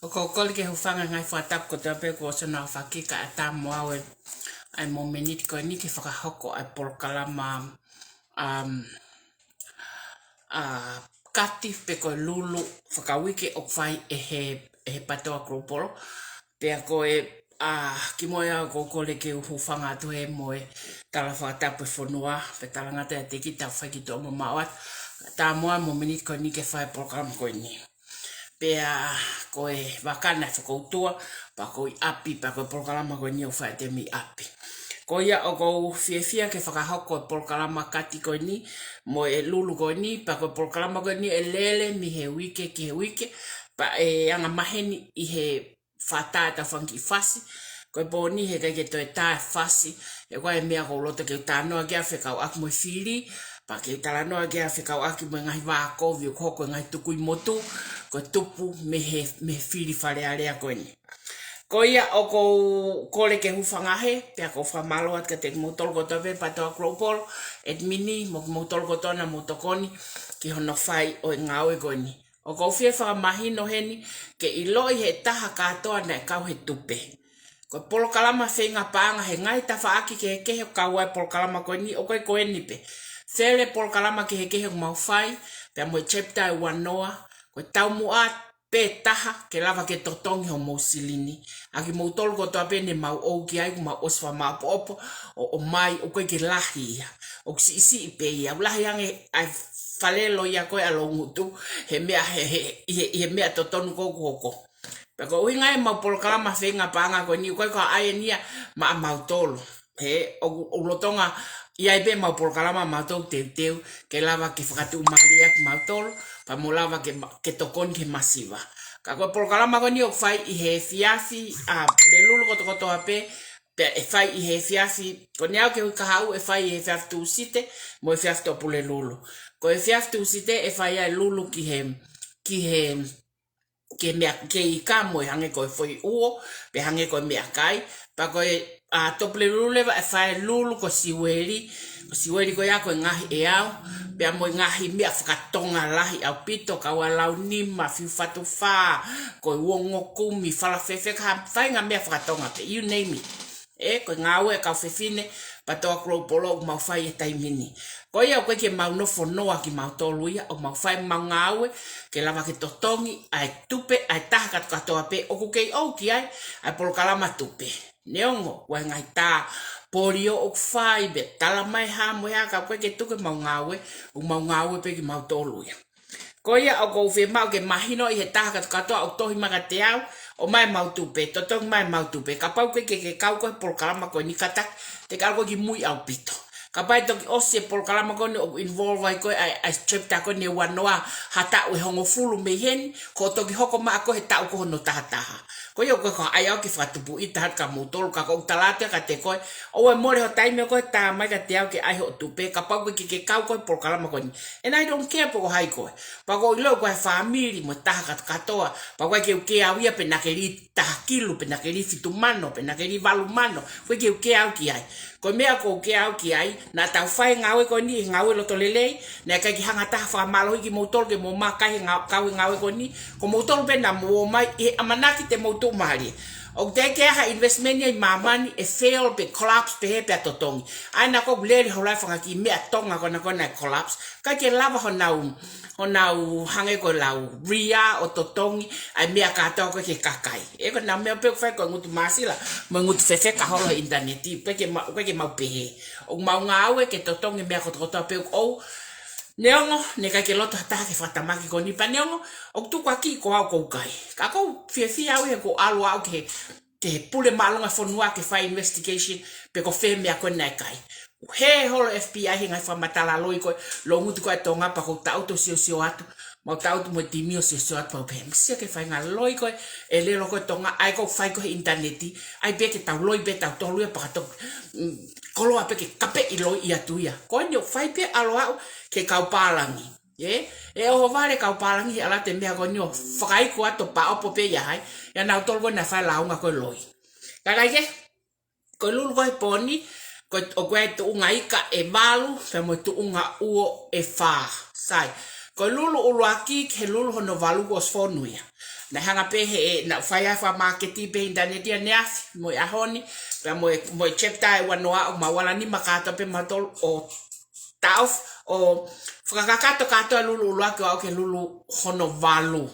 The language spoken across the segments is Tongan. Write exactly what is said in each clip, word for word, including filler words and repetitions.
ʻOku ou kole ke hūfanga he ngaahi fakatapu kotoa pē kuo ʻosi hono fakahoko, kae ʻatā mo au e, ʻa e mōmeniti ko eni ke fakahoko ʻa e polokalama, um, ʻa e kati pe ko e lulu fakauike ʻoku fai ʻe he, ʻe he PTOA Global. Pea ko e, ʻa, kimuʻa ia ʻoku ou kole ke u hūfanga atu he mo e tala fakatapu e fonua, pea talangata ʻiate kitautolu fai ki tuʻa mo maʻu atu, ʻatā mo au e mōmeniti ko eni ke fai e polokalama ko eni. Pea ko e vaka naʻe fakautua, pea ko e ʻi ʻapi, pea ko e polokalama ko eni ʻoku fai ʻi he mei ʻapi. Ko ia ʻoku ou fiefia ke fakahoko e polokalama kati ko eni, mo e lulu ko eni, pea ko e polokalama ko eni ʻe lele mei he uike ki he uike, pea ʻe anga maheni ʻi he fata ʻetau fanga kiʻi fasi. Ko e pō ni heʻikai ke toe tā e fasi, he ko e meʻa ʻoku ou loto ke u talanoa ki ai fekauʻaki mo e fili, pea ke u talanoa ki ai fekauʻaki mo e ngaahi vā kovi ʻoku hoko he ngaahi tukui motu, ko e tupu mei he, mei he fili Fale Alea ko eni. Ko ia ʻoku ou kole ke hūfanga he, pea ʻoku ou fakamālō atu kiate kimoutolu kotoa pē PTOA Global, admin, mo kimoutolu kotoa naʻa mou tokoni ki hono fai ʻo e ngāue ko eni. ʻOku ou fie fakamahino heni, ke ʻiloʻi ʻe he taha kātoa naʻe kau he tupe. Ko e polokalama feinga paʻanga he ngaahi tafaʻaki kehekehe ʻoku kau ai e polokalama ko eni, ʻoku ʻikai ko eni pē. Fele polokalama kehekehe ʻoku mau fai, pea mo e chapter ʻe ua noa, ko e taumuʻa pē taha ke lava ke totongi homou silini. ʻA kimoutolu kotoa pē ne mau ʻou ki ai, kuo mau ʻosi fakamāʻopoʻopo, ʻo, ʻomai, ʻoku ʻikai ke lahi ia. ʻOku siʻisiʻi pē ia, ʻoku lahi ange ʻa e falelo ia ko ē ʻa Loungutu, he meʻa, he, he, ʻi he, ʻi he meʻa totonu ko ē ʻoku hoko. Pea ko e ʻuhinga ia ʻemau polokalama feinga paʻanga ko eni, ʻoku ʻikai ko ha ʻai eni ia maʻa mautolu. He, ʻoku, ʻoku lolotonga ʻi ai pē ʻemau polokalama mautolu teuteu, ke lava ke fakatuʻumālie ʻaki mautolu, pea mo lava ke ma-, ke tokoni ki he masiva. Ka ko e polokalama ko eni ʻoku fai ʻi he efiafi, ʻa Pulelulu kotokotoa pē, pea ʻe fai ʻi he efiafi, ko eni au ke u kahaʻu ʻe fai ʻi he efiafi Tūsite, mo e efiafi Tuʻapulelulu. Ko e efiafi Tūsite ʻe fai ai e lulu ki he, ki he, ki he meʻa, ki he ika mo e hangē ko e foʻi ʻuo, pe hangē ko e meʻakai, pea ko e, ʻa, Tuʻapulelulu leva ʻe fai e lulu ko e siueli, ko e siueli ko ia ko e ngaahi ʻeau, pea mo e ngaahi meʻa fakatonga lahi ʻaupito, kau ai e launima, fiu fatufā, ko e uongo kumi, fala fēfē, ka ha faʻahinga meʻa fakatonga pē, you name it. ʻE, ko e ngāue ʻa e kau fefine, PTOA Global ʻoku mau fai he taimi ni. Ko ia ʻoku ʻikai ke mau nofo noa kimautolu ia, ʻoku mau fai ʻemau ngāue, ke lava ke totongi ʻa e tupe, ʻa e taha kātoa pē, ʻoku kei ʻou ki ai, ʻa e polokalama tupe. Neongo, ʻoku ʻi ai e ngaahi tā polio ʻoku fai, pea tala mai ha mo e hā, ka ʻoku ʻikai ke tuku ʻemau ngāue, ʻoku mau ngāue pē kimautolu ia. Ko ia ʻoku ou fiemaʻu ke mahino ʻi he taha kātoa ʻoku tohi mai kiate au, ʻomai ʻemau tupe, totongi mai ʻemau tupe. Kapau ʻoku ʻikai ke ke kau koe he polokalama ko eni kātaki, te ke ʻalu koe ki mui ʻaupito. Kapau ʻe toki ʻosi e polokalama ko eni ʻoku involve ai koe ʻa e, ʻa e chapter ko eni ʻe uanoa ha taʻu ʻe hongofulu mei heni, ko e toki hoko mai ko ē he taʻu ko hono tahataha. Ko ia ko e ko ʻai au ke fakatupu ʻi taha kia moutolu ka ko u tala atu kiate koe, ʻoua ʻe mole ho taimi ko ē tā mai kiate au ke ʻai hoʻo tupe, kapau ʻoku ke, ke kau koe he polokalama ko eni. And I don't care pe ko hai koe. Pea ʻoku ou ʻilo ko e fāmili mo e taha kātoa, pea ʻoku ʻikai ke u kē au ia pe naʻa ke lī taha kilu, pe naʻa ke lī fitu mano, pe naʻa ke lī valu mano, ʻoku ʻikai ke u kē au ki ai. Ko e meʻa ʻoku ou kē au ki ai, naʻa tau fai e ngāue ko eni he ngāue loto lelei, naʻe ʻikai ke hanga ha taha ʻo fakamālohiʻi kimoutolu ke mou makai he ngā-, kau he ngāue ko eni, ko moutolu pē naʻa mou ō mai ʻi he ʻamanaki te mou tuʻumālie. ʻOku teʻeki ai ha investment ia ʻi māmani ʻe fail pe collapse pehē pea totongi. ʻA ia naʻa ʻoku lele holo ai e fanga kiʻi meʻa Tonga ko ena ko ena ʻe collapse, ʻikai ke lava honau, honau hangē ko e lau ria ʻo totongi ʻa e meʻa kātoa ko ē ki he kakai. Ē, ko ʻenau meʻa pē ʻoku fai ko e ngutu māsila mo e ngutu fefeka holo he ʻinitaneti, ʻikai ke ma-, ʻikai ke mau pehē. ʻOku mau ngāue ke totongi e meʻa kotokotoa pē ʻoku ʻou. Neongo naʻe ʻikai ke loto ha taha ki he fakatamaki ko eni pea neongo ʻoku tukuakiʻi ko au ʻoku ou kai. Ka ʻoku ou fiefia au he ʻoku ou ʻalu au ki he, ki he pule māʻolunga fonua ke fai investigation pe ko fē meʻa ko ē naʻe kai. Hē holo F B I he ngaahi fakamatala loi ko ē, loungutu ko ē ʻa Tonga pea ʻoku ou taʻutu ʻo siosio atu. Mau taʻutu mo e timi ʻo siosio atu pea u pehē, misia ki he faʻahinga loi ko ē ʻe lele ko ē ʻi Tonga, ʻa ia ʻoku fai ko ē he ʻinitaneti, ʻai pē ke tau loi pē tautolu ia pea ka toki, mm, koloa pē ke kapeʻi loi atu ia. Ko eni ʻoku fai pē ʻalu au ki he kau pālangi. Ē, ʻe ʻohovale e kau pālangi he ʻalu atu e meʻa ko eni ʻo fakaiku atu ʻo paʻopo pē ia hai, ʻia nautolu ko ē naʻe fai e lāunga ko ē loi. Kakai kehe, ko e lulu ko ē he pō ni, ko e, ʻoku ʻi ai e tuʻunga ika ʻe valu, pea mo e tuʻunga uo ʻe fā. Sai. Ko e lulu ʻuluaki ki he lulu hono valu kuo ʻosi fonu ia. Naʻe hanga pē he, naʻa ku fai ai e fakamāketi pē he ʻinitaneti ʻaneafi, mo e ʻaho ni, pea mo e, mo e chapter ʻe uanoa ʻoku mau ala nima kātoa pē mautolu ʻo taʻofi, ʻo fakakakato kātoa e lulu ʻuluaki ʻo aʻu ki he lulu hono valu.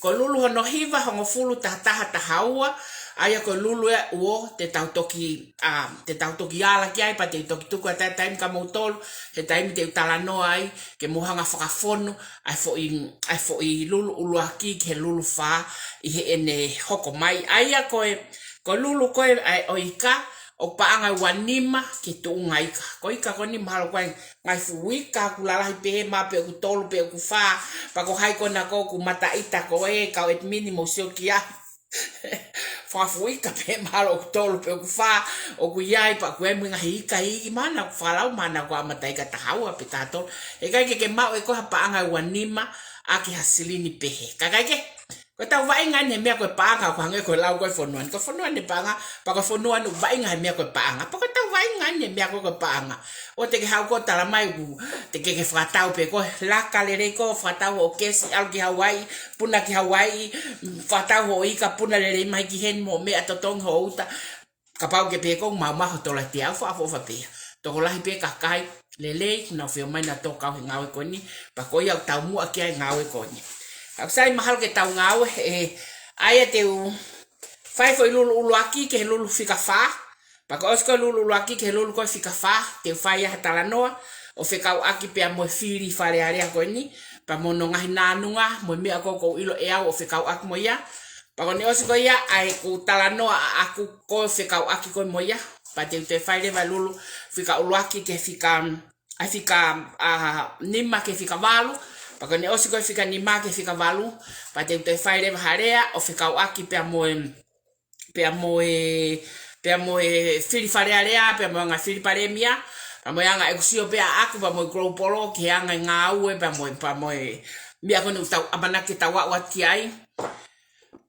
Ko e lulu hono hiva, hongofulu, tahataha, tahaua, ʻa ia ko e lulu ʻe uo te tau toki, ʻa, te tau toki ala ki ai, pea te u toki tuku atu e taimi kia moutolu, he taimi te u talanoa ai, ke mou hanga ʻo fakafonu ʻa e foʻi, ʻa e foʻi lulu ʻuluaki ki he lulu fā ʻi heʻene hoko mai. ʻA ia ko e, ko e lulu ko ē ʻa e ʻo e ika, ʻoku paʻanga ʻe uanima ki he tuʻunga ika. Ko e ika ko eni mahalo ko e ngaahi fuʻu ika ʻoku lalahi pehē mai pe ʻoku tolu pe ʻoku fā, pea ko hai ko ena ʻoku mataʻita ko ē kau ʻetimini mou sio ki ai. Fakafuʻu ika pē mahalo ʻoku tolu pe ʻoku fā ʻoku ʻi ai, pea ʻoku ʻi ai mo e ngaahi ika iiki mana ʻoku falau mana ʻoku ʻamata ika tahaua pe tahatolu. He ʻikai ke ke maʻu ʻe koe ha paʻanga ʻe uanima ʻaki ha silini pehē. Kakai kehe, ko ʻetau vaʻinga eni he meʻa ko e paʻanga, ʻoku hangē ko e lau ko ē ʻa e fonua ni. Ko e fonua ni paʻanga, pea ko e fonua ni vaʻinga he meʻa ko e paʻanga. Pea ko ʻetau vaʻinga eni he meʻa ko ē ko e paʻanga. ʻOua te ke haʻu koe ʻo tala mai ʻoku te ke, ke fakatau pē koe, laka lelei koe, fakatau hoʻo kesi, ʻalu ki Hauaiʻi, puna ki Hauaiʻi, fakatau hoʻo ika, puna lelei mai ki heni mo e meʻa totongi hoʻo uta. Kapau ke pehē ʻoku maumau ho tola, te u fakaʻofoʻofa pē ia. Tokolahi pē kakai lelei, ʻoku nau fie ō mai nautolu ʻo kau he ngāue ko eni, pea ko ia ʻoku taumuʻa ki ai e ngāue ko eni. Ka ʻoku sai, mahalo ke tau ngāue, ē, ʻa ia te u fai e foʻi lulu ʻuluaki ki he lulu fika fā. Pea ko e ʻosi ko ē e lulu ʻuluaki ki he lulu ko ē fika fā, te u fai ai ha talanoa ʻo fekauʻaki pea mo e fili Fale Alea ko eni, pea mo hono ngaahi nānunga, mo e meʻa ko ē ʻoku ou ʻilo ʻe au ʻo fekauʻaki mo ia. Pea ko ʻene ʻosi ko ia ʻa ʻeku talanoa ʻaʻaku ko ē fekauʻaki ko ē mo ia, pea te u toe fai leva e lulu fika ʻuluaki ki he fika, ʻa e fika, ʻa, nima ki he fika valu. Pea ko ʻene ʻosi ko ē fika nima ki he fika valu, pea te u toe fai leva ha lea ʻo fekauʻaki pea mo e, pea mo e, pea mo e fili Fale Alea, pea mo e anga e fili Palēmia, pea mo e anga ʻeku sio pē ʻaʻaku, pea mo e global, ki he anga e ngāue, pea mo e, pea mo e meʻa ko eni ʻoku tau ʻamanaki ke tau aʻu atu ki ai.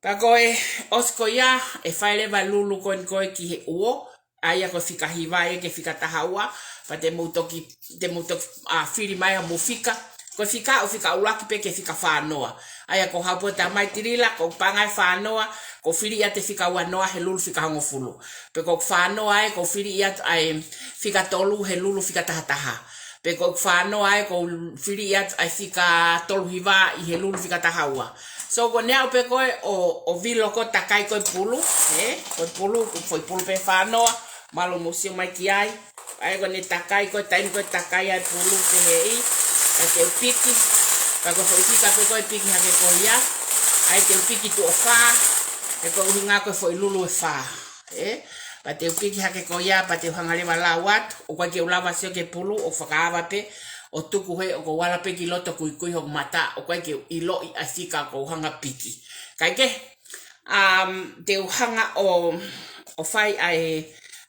Pea ko e ʻosi ko ia, ʻe fai leva e lulu ko eni ko ē ki he uo, ʻa ia ko e fika hiva ia ki he fika tahaua, pea te mou toki, te mou toki, ʻa, fili mai hoʻomou fika. Ko e fika, ʻo fika ʻuluaki pē ki he fika fānoa. ʻA ia ko e haʻu pē ʻo tala mai Tilila, ko e paʻanga ʻe fānoa, ʻoku ou fili ʻa e fika uanoa he lulu fika hongofulu. Pe ko e fānoa ē, ʻoku ou fili ʻa e fika tolu he lulu fika tahataha. Pe ko e fānoa ē, ʻoku ou fili ʻa e fika tolu hiva ʻi he lulu fika tahaua. So, ko ʻene aʻu pē ko ē ʻo, ʻo vilo ko ē takai ko ē pulu, ē, ko e pulu, ko e foʻi pulu pē fānoa, mālō mou sio mai ki ai. ʻA ia ko ʻene takai ko ē, taimi ko ē takai ai e pulu pehē, ʻa ia te u piki, pea ko e foʻi fika pē ko ē piki hake ko ia, ʻa ia te u piki tuʻo fā, he ko e ʻuhinga ko e foʻi lulu ʻe fā. Ē? Pea te u piki hake ko ia, pea te u hanga leva ʻo lau atu, ʻoku ʻikai ke u lava ʻo sio ki he pulu, ʻoku fakaava pē, ʻo tuku he, ʻoku ou ala pē ki loto kuikui hoku mata, ʻoku ʻikai ke u ʻiloʻi ʻa e fika ʻoku ou hanga ʻo piki. Kae kehe, um, te u hanga ʻo, ʻo fai ʻa e,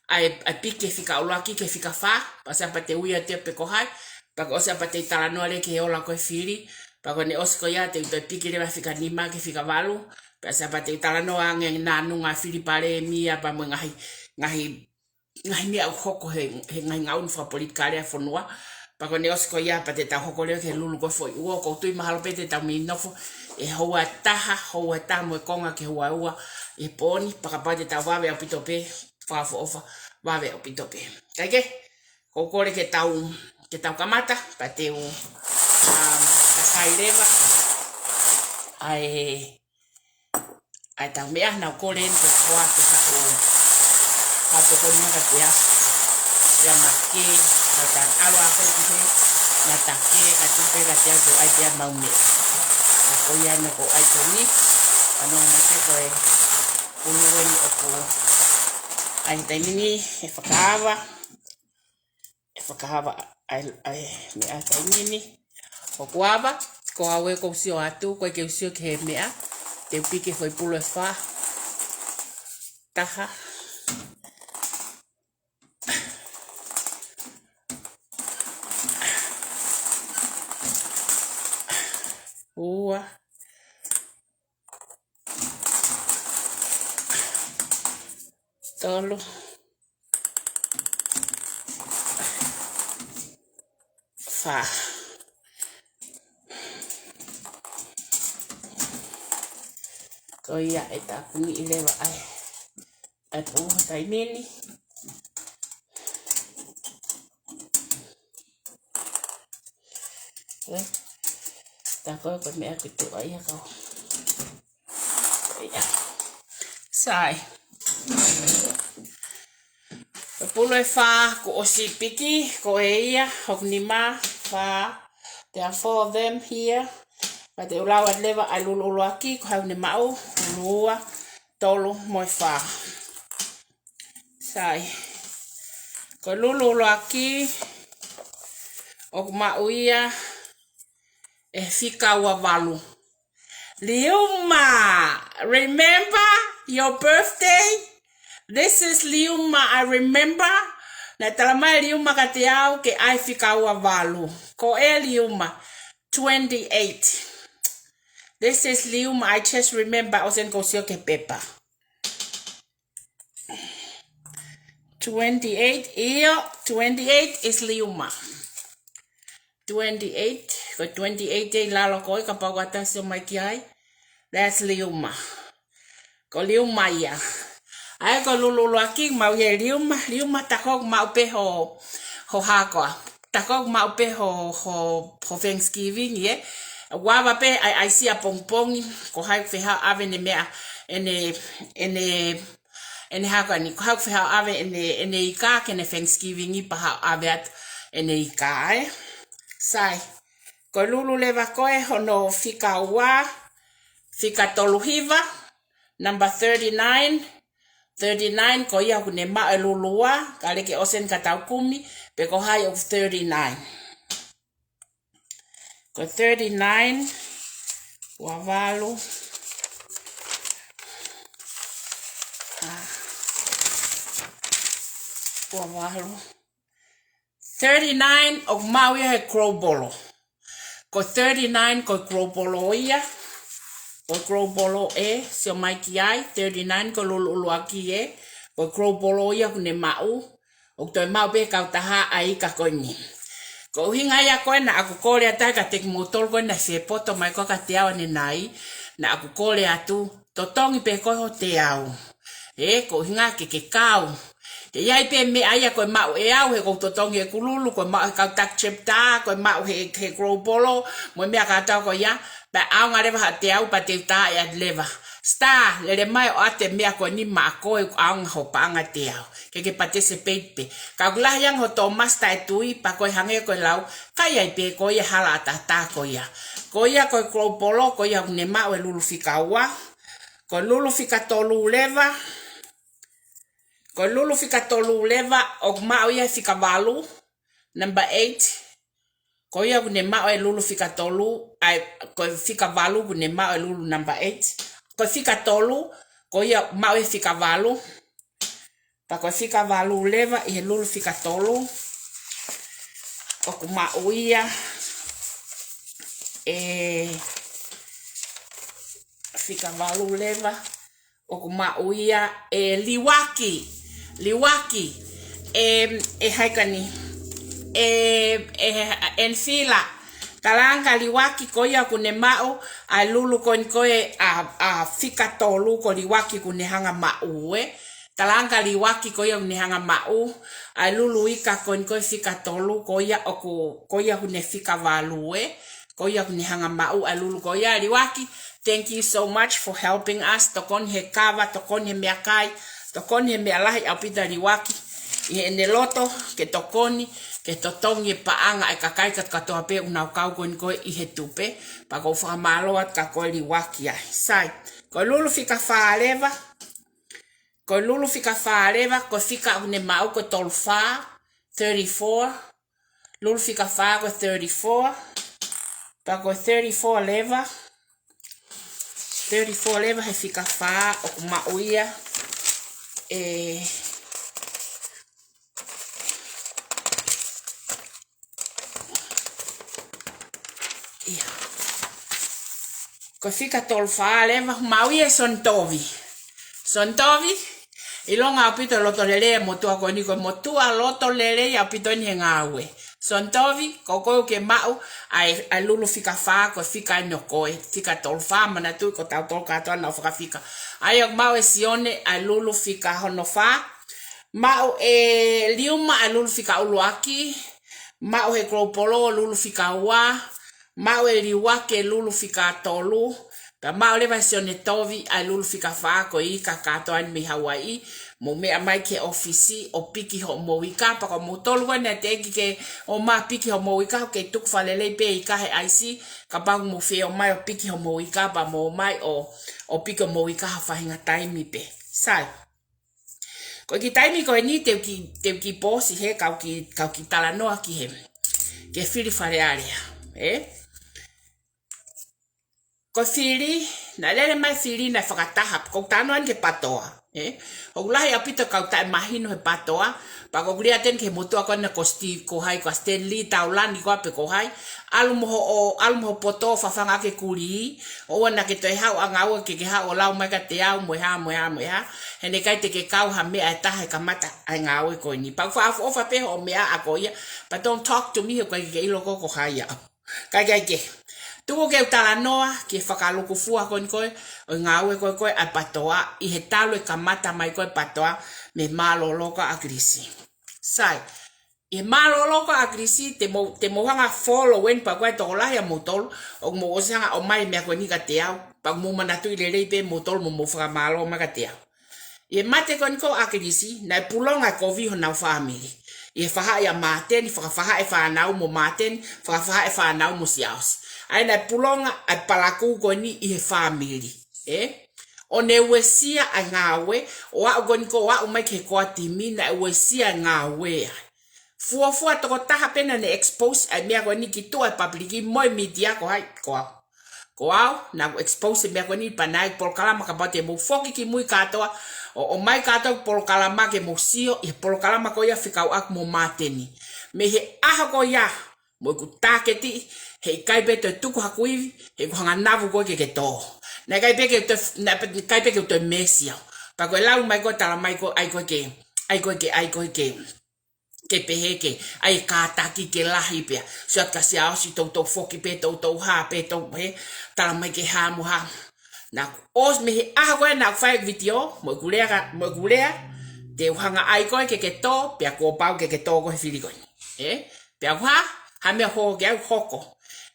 ʻa e, ʻa e piki e fika ʻuluaki ki he fika fā, pea ʻosi ia pea te u ui atu ia pe ko hai, pea ko e ʻosi ia pea te u talanoa leva ki he ola ko ē e fili, pea ko ʻene ʻosi ko ia te u toe piki leva e fika nima ki he fika valu, pea ʻosi ia pea te u talanoa ange nāunau e fili palēmia pea mo e ngaahi, ngaahi, ngaahi meʻa ʻoku hoko he, he ngaahi ngaʻunu fakapolitikale ʻa e fonua. Pea ko ʻene ʻosi ko ia pea te tau hoko leva ki he lulu ko ē foʻi ua, ʻoku ou tui mahalo pē te tau mei nofo ʻi he houa ʻe taha, houa ʻe taha mo e konga ki he houa ʻe ua ʻi he pō ni, pea kapau te tau vave ʻaupito pē, fakaʻofoʻofa, vave ʻaupito pē. Kae kehe, ʻoku ou kole ke tau, ke tau kamata, pea te u, um, kakai leva ʻa e, ʻa e tau meʻa naʻa ku kole ni ke u ʻoatu ke haʻu, haʻu tokoni mai kiate au, kia Make, ka tau ʻalu ʻa koe ki he, na take, ka tupe ka te au ke ʻai pē ʻemau meʻa. Ka ko ia ʻeni ʻoku ou ʻai ko eni, ka nonga mai pē ko e pulu ʻeni ʻoku ʻai he taimi ni, ʻe fakaava, ʻe fakaava ʻa e, ʻa e meʻa he taimi ni. ʻOku ava, ko au ē ʻoku ou sio atu, ʻoku ʻikai ke u sio ki he meʻa, te u piki e foʻi pulu ʻe fā, taha, ua, tolu, fā. Ko ia ʻe tāpuniʻi leva ai ʻa e pulu he taimi ni. Ē? Tā ko e, ko e meʻa ke tuʻa ia kau. Ko ia. Sai. Ko e pulu ʻe fā kuo ʻosi piki, ko e ia, hoku nima, fā. There are four of them here. Pea te u lau atu leva ʻa e lulu ʻuluaki, ko hai ʻoku ne maʻu, lulu ua, tolu, mo e fā. Sai. Ko e lulu ʻuluaki, ʻoku maʻu ia ʻe he fika ua valu. Liuma, remember your birthday? This is Liuma, I remember. Naʻe tala mai Liuma kiate au ke ʻai e fika ua valu. Ko e Liuma, twenty-eight. This is Liuma, I just remember, ʻosi ʻeni ʻoku ou sio ki he pepa. Twenty-eight, ʻio, twenty-eight is Liuma. Twenty-eight, ko e twenty-eight ʻe ʻi lalo ko ē kapau ʻoku ʻatā ʻo sio mai ki ai. That's Liuma. Ko Liuma ia. ʻA ia ko e lulu ʻuluaki, maʻu ia ʻe Liuma, Liuma tā ko ē ʻoku maʻu pē ho, ho hā koā. Tā ko ē ʻoku maʻu pē ho, ho, ho Thanksgiving, ē. ʻOku ava pē ʻa e, ʻa e ʻaisi ʻapongipongi, ko hai ʻoku fie haʻu ʻo ʻave ʻene meʻa, ʻene, ʻene, ʻene hā koā ʻeni, ko hai ʻoku fie haʻu ʻo ʻave ʻene, ʻene ika ki heʻene Thanksgiving pea haʻu ʻo ʻave atu ʻene ika, ē. Sai. Ko e lulu leva ko ē hono fika ua, fika tolu hiva, number thirty-nine, thirty-nine, ko ia ʻoku ne maʻu e lulu ua, ka leke ʻosi ʻeni ka tau kumi, pe ko hai ʻoku thirty-nine. Ko e thirty-nine, ua valu, ah, ua valu. Thirty-nine ʻoku maʻu ia he Global. Ko e thirty-nine ko e Global ia. Ko e Global ē, sio mai ki ai, thirty-nine ko e lulu ʻuluaki ē. Ko e Global ia ʻoku ne maʻu. ʻOku toe maʻu pē kautaha ʻa e ika ko eni. Ko e ʻuhinga ia ko ē naʻa ku kole atu ai kiate kimoutolu ko ē naʻe fie poto mai ko ē kiate au ʻanenai. Naʻa ku kole atu, totongi pē ko ē ho teau. Ē, ko e ʻuhinga ke ke kau. Ke ʻi ai pē meʻa ia ko e maʻu ʻe au he ʻoku ou totongi ʻeku lulu, ko e maʻu he kau taki chapter, ko e maʻu he, he Global, mo e meʻa kātoa ko ia, pea ʻaonga leva ha teau pea te u tā ʻe atu leva. Star, lele mai ʻo ʻoatu e meʻa ko eni maʻa koe ʻoku ʻaonga ho paʻanga teau. Ke ke participate pē. Ka ʻoku lahi ange ho tōmasi taʻetui, pea ko e hangē ko e lau, ka ʻi ai pē ko ia hala ʻataʻatā ko ia. Ko ia ko e Global, ko ia ʻoku ne maʻu e lulu fika ua. Ko e lulu fika tolu leva. Ko e lulu fika tolu leva ʻoku maʻu ia he fika valu, number eight. Ko ia ʻoku ne maʻu e lulu fika tolu, ʻa e, ko e fika valu ʻoku ne maʻu e lulu number eight. Ko e fika tolu, ko ia maʻu e fika valu. Pea ko e fika valu leva ʻi he lulu fika tolu, ʻoku maʻu ia e fika valu leva, ʻoku maʻu ia e liuaki, liuaki, e, e haikani, e, e, ʻEnifila. Talaange Liuaki ko ia ʻoku ne maʻu ʻa e lulu ko eni ko e, ʻa, ʻa fika tolu ko Liuaki ʻoku ne hanga maʻu ē. Talaange Liuaki ko ia ʻoku ne hanga maʻu ʻa e lulu ika ko eni ko e fika tolu ko ia ʻoku, ko ia ʻoku ne fika valu ē. Ko ia ʻoku ne hanga maʻu ʻa e lulu ko ia. Liuaki, thank you so much for helping us. Tokoni he kava, tokoni he meʻakai, tokoni he meʻa lahi ʻaupito Liuaki. ʻI heʻene loto ke tokoni, ke totongi e paʻanga e kakai katoa pē ʻoku nau kau ko eni ko e ʻi he tupe. Pea ʻoku ou fakamālō atu kia koe Liuaki ai. Sai, ko e lulu fika fā leva, ko e lulu fika fā leva, ko e fika ʻoku ne maʻu ko e tolu fā, thirty-four. Lulu fika fā ko e thirty-four. Pea ko e thirty-four leva, thirty-four leva he fika fā ʻoku maʻu ia e, ia. Ko e fika tolu fā leva, maʻu ia e Sonitovi. Sonitovi, ʻilonga ʻaupito e loto lelei e motuʻa ko eni, ko e motuʻa loto lelei ʻaupito eni he ngāue. Sonitovi, ko koe ʻoku ke maʻu ʻa e, ʻa e lulu fika fā, ko e fika eni ʻo koe, fika tolu fā, manatuʻi ko tautolu kātoa naʻa nau fakafika. ʻA ia ʻoku maʻu e Sione ʻa e lulu fika hono fā, maʻu e Liuma ʻa e lulu fika ʻuluaki, maʻu he Global ʻa e lulu fika ua, maʻu e Liuaki e lulu fika tolu, pea maʻu leva he Sione Tovi ʻa e lulu fika fā. Ko e ika kātoa eni mei Hauaiʻi, mou meʻa mai ki he ʻōfisi ʻo piki hoʻomou ika, pea ko moutolu ko ē naʻe teʻeki ke ō mai ʻo piki hoʻomou ika, ʻoku kei tuku fakalelei pē ika he ʻaisi, kapau ʻoku mou fie ō mai ʻo piki hoʻomou ika, pea mou ō mai ʻo, ʻo piki hoʻomou ika ha faʻahinga taimi pē. Sai. Ko e kiʻi taimi ko eni te u kiʻi, te u kiʻi pōsi he kau kiʻi, kau kiʻi talanoa ki he, ki he fili Fale Alea, ē? Ko e fili, naʻe lele mai e fili naʻe fakataha, ko e talanoa eni ki he PATOA, ē? ʻOku lahi ʻaupito e kau taʻemahino he PATOA, pea ʻoku ou lea atu eni ki he motuʻa ko ena ko Steve, ko hai, ko Stanley Taulani ko ē pe ko hai, ʻalu mo hoʻo, ʻalu mo hoʻo poto ʻo fafanga ki he kulī, ʻoua naʻa ke toe haʻu ʻo ngāue ke ke haʻu ʻo lau mai kiate au mo e hā, mo e hā, mo e hā. He naʻe ʻikai te ke kau ha meʻa ʻe taha he kamata ʻa e ngāue ko eni. Pea ʻoku fakaʻofoʻofa pē hoʻo meʻa ʻa koe ia, but don't talk to me, he ʻoku ʻikai ke ke ʻilo koe ko hai au. Kae kehe, tuku ke u talanoa ki he fakalūkufua ko eni ko ē ʻo e ngāue ko ē ko ē ʻa e PATOA, ʻi he talu e kamata mai ko ē e PATOA mei he mālōlō ko ē ʻa ʻAkilisi. Sai, ʻi he mālōlō ko ē ʻa ʻAkilisi, te mou, te mou hanga ʻo follow eni, pea ko e tokolahi ʻa moutolu ʻoku mou ʻosi hanga ʻo ʻomai e meʻa ko eni kiate au, pea mou manatuʻi lelei pē moutolu mo mou fakamālō mai kiate au. ʻI he mate ko eni ko ē ʻo ʻAkilisi, naʻe pulonga e kovi honau fāmili. ʻI he faʻahi ʻa Māteni, fakafaʻahi e fānau mo Māteni, fakafaʻahi e fānau mo Siaosi. ʻA ia naʻe pulonga ʻa e palakū ko eni ʻi he fāmili, ē? ʻO ne uesia ʻa e ngāue, ʻo aʻu ko eni ko ē ʻo aʻu mai ki he koa timi, naʻe uesia e ngāue ai. Fuofua tokotaha pē naʻa ne expose ʻa e meʻa ko eni ki tuʻa he pāpiliki mo e mītia ko hai, ko au. Ko au, naʻa ku expose e meʻa ko eni pea naʻe ʻi ai e polokalama, kapau te mou foki ki mui kātoa, ʻo, ʻomai kātoa e polokalama ke mou sio ʻi he polokalama ko ia fekauʻaki mo Māteni. Mei he ʻaho ko ia, mo ʻeku tāketi, heʻikai pē toe tuku haku ivi, he ʻoku hanga navu koe ke ke tō. Naʻe ʻikai pē ke toe, naʻe ʻikai pē ke toe mēsi au. Pea ko e lau mai ko ē, tala mai ko ē, ʻai koe ke, ʻai koe ke, ʻai koe ke, ke pehē ke, ʻai e kātaki ke lahi pea. Sio atu kia Siaosi, toutou foki pē, toutou hā pē, tou he, tala mai ke hā mo hā. Naʻa ku ʻosi mei he ʻaho ko ē naʻa ku fai e vitiō, mo ʻeku lea ka, mo ʻeku lea, te u hanga ʻai koe ke ke tō, pea kuo pau ke ke tō koe he fili ko eni. Ē? Pea ku hā, ha meʻa hoko ke u hoko.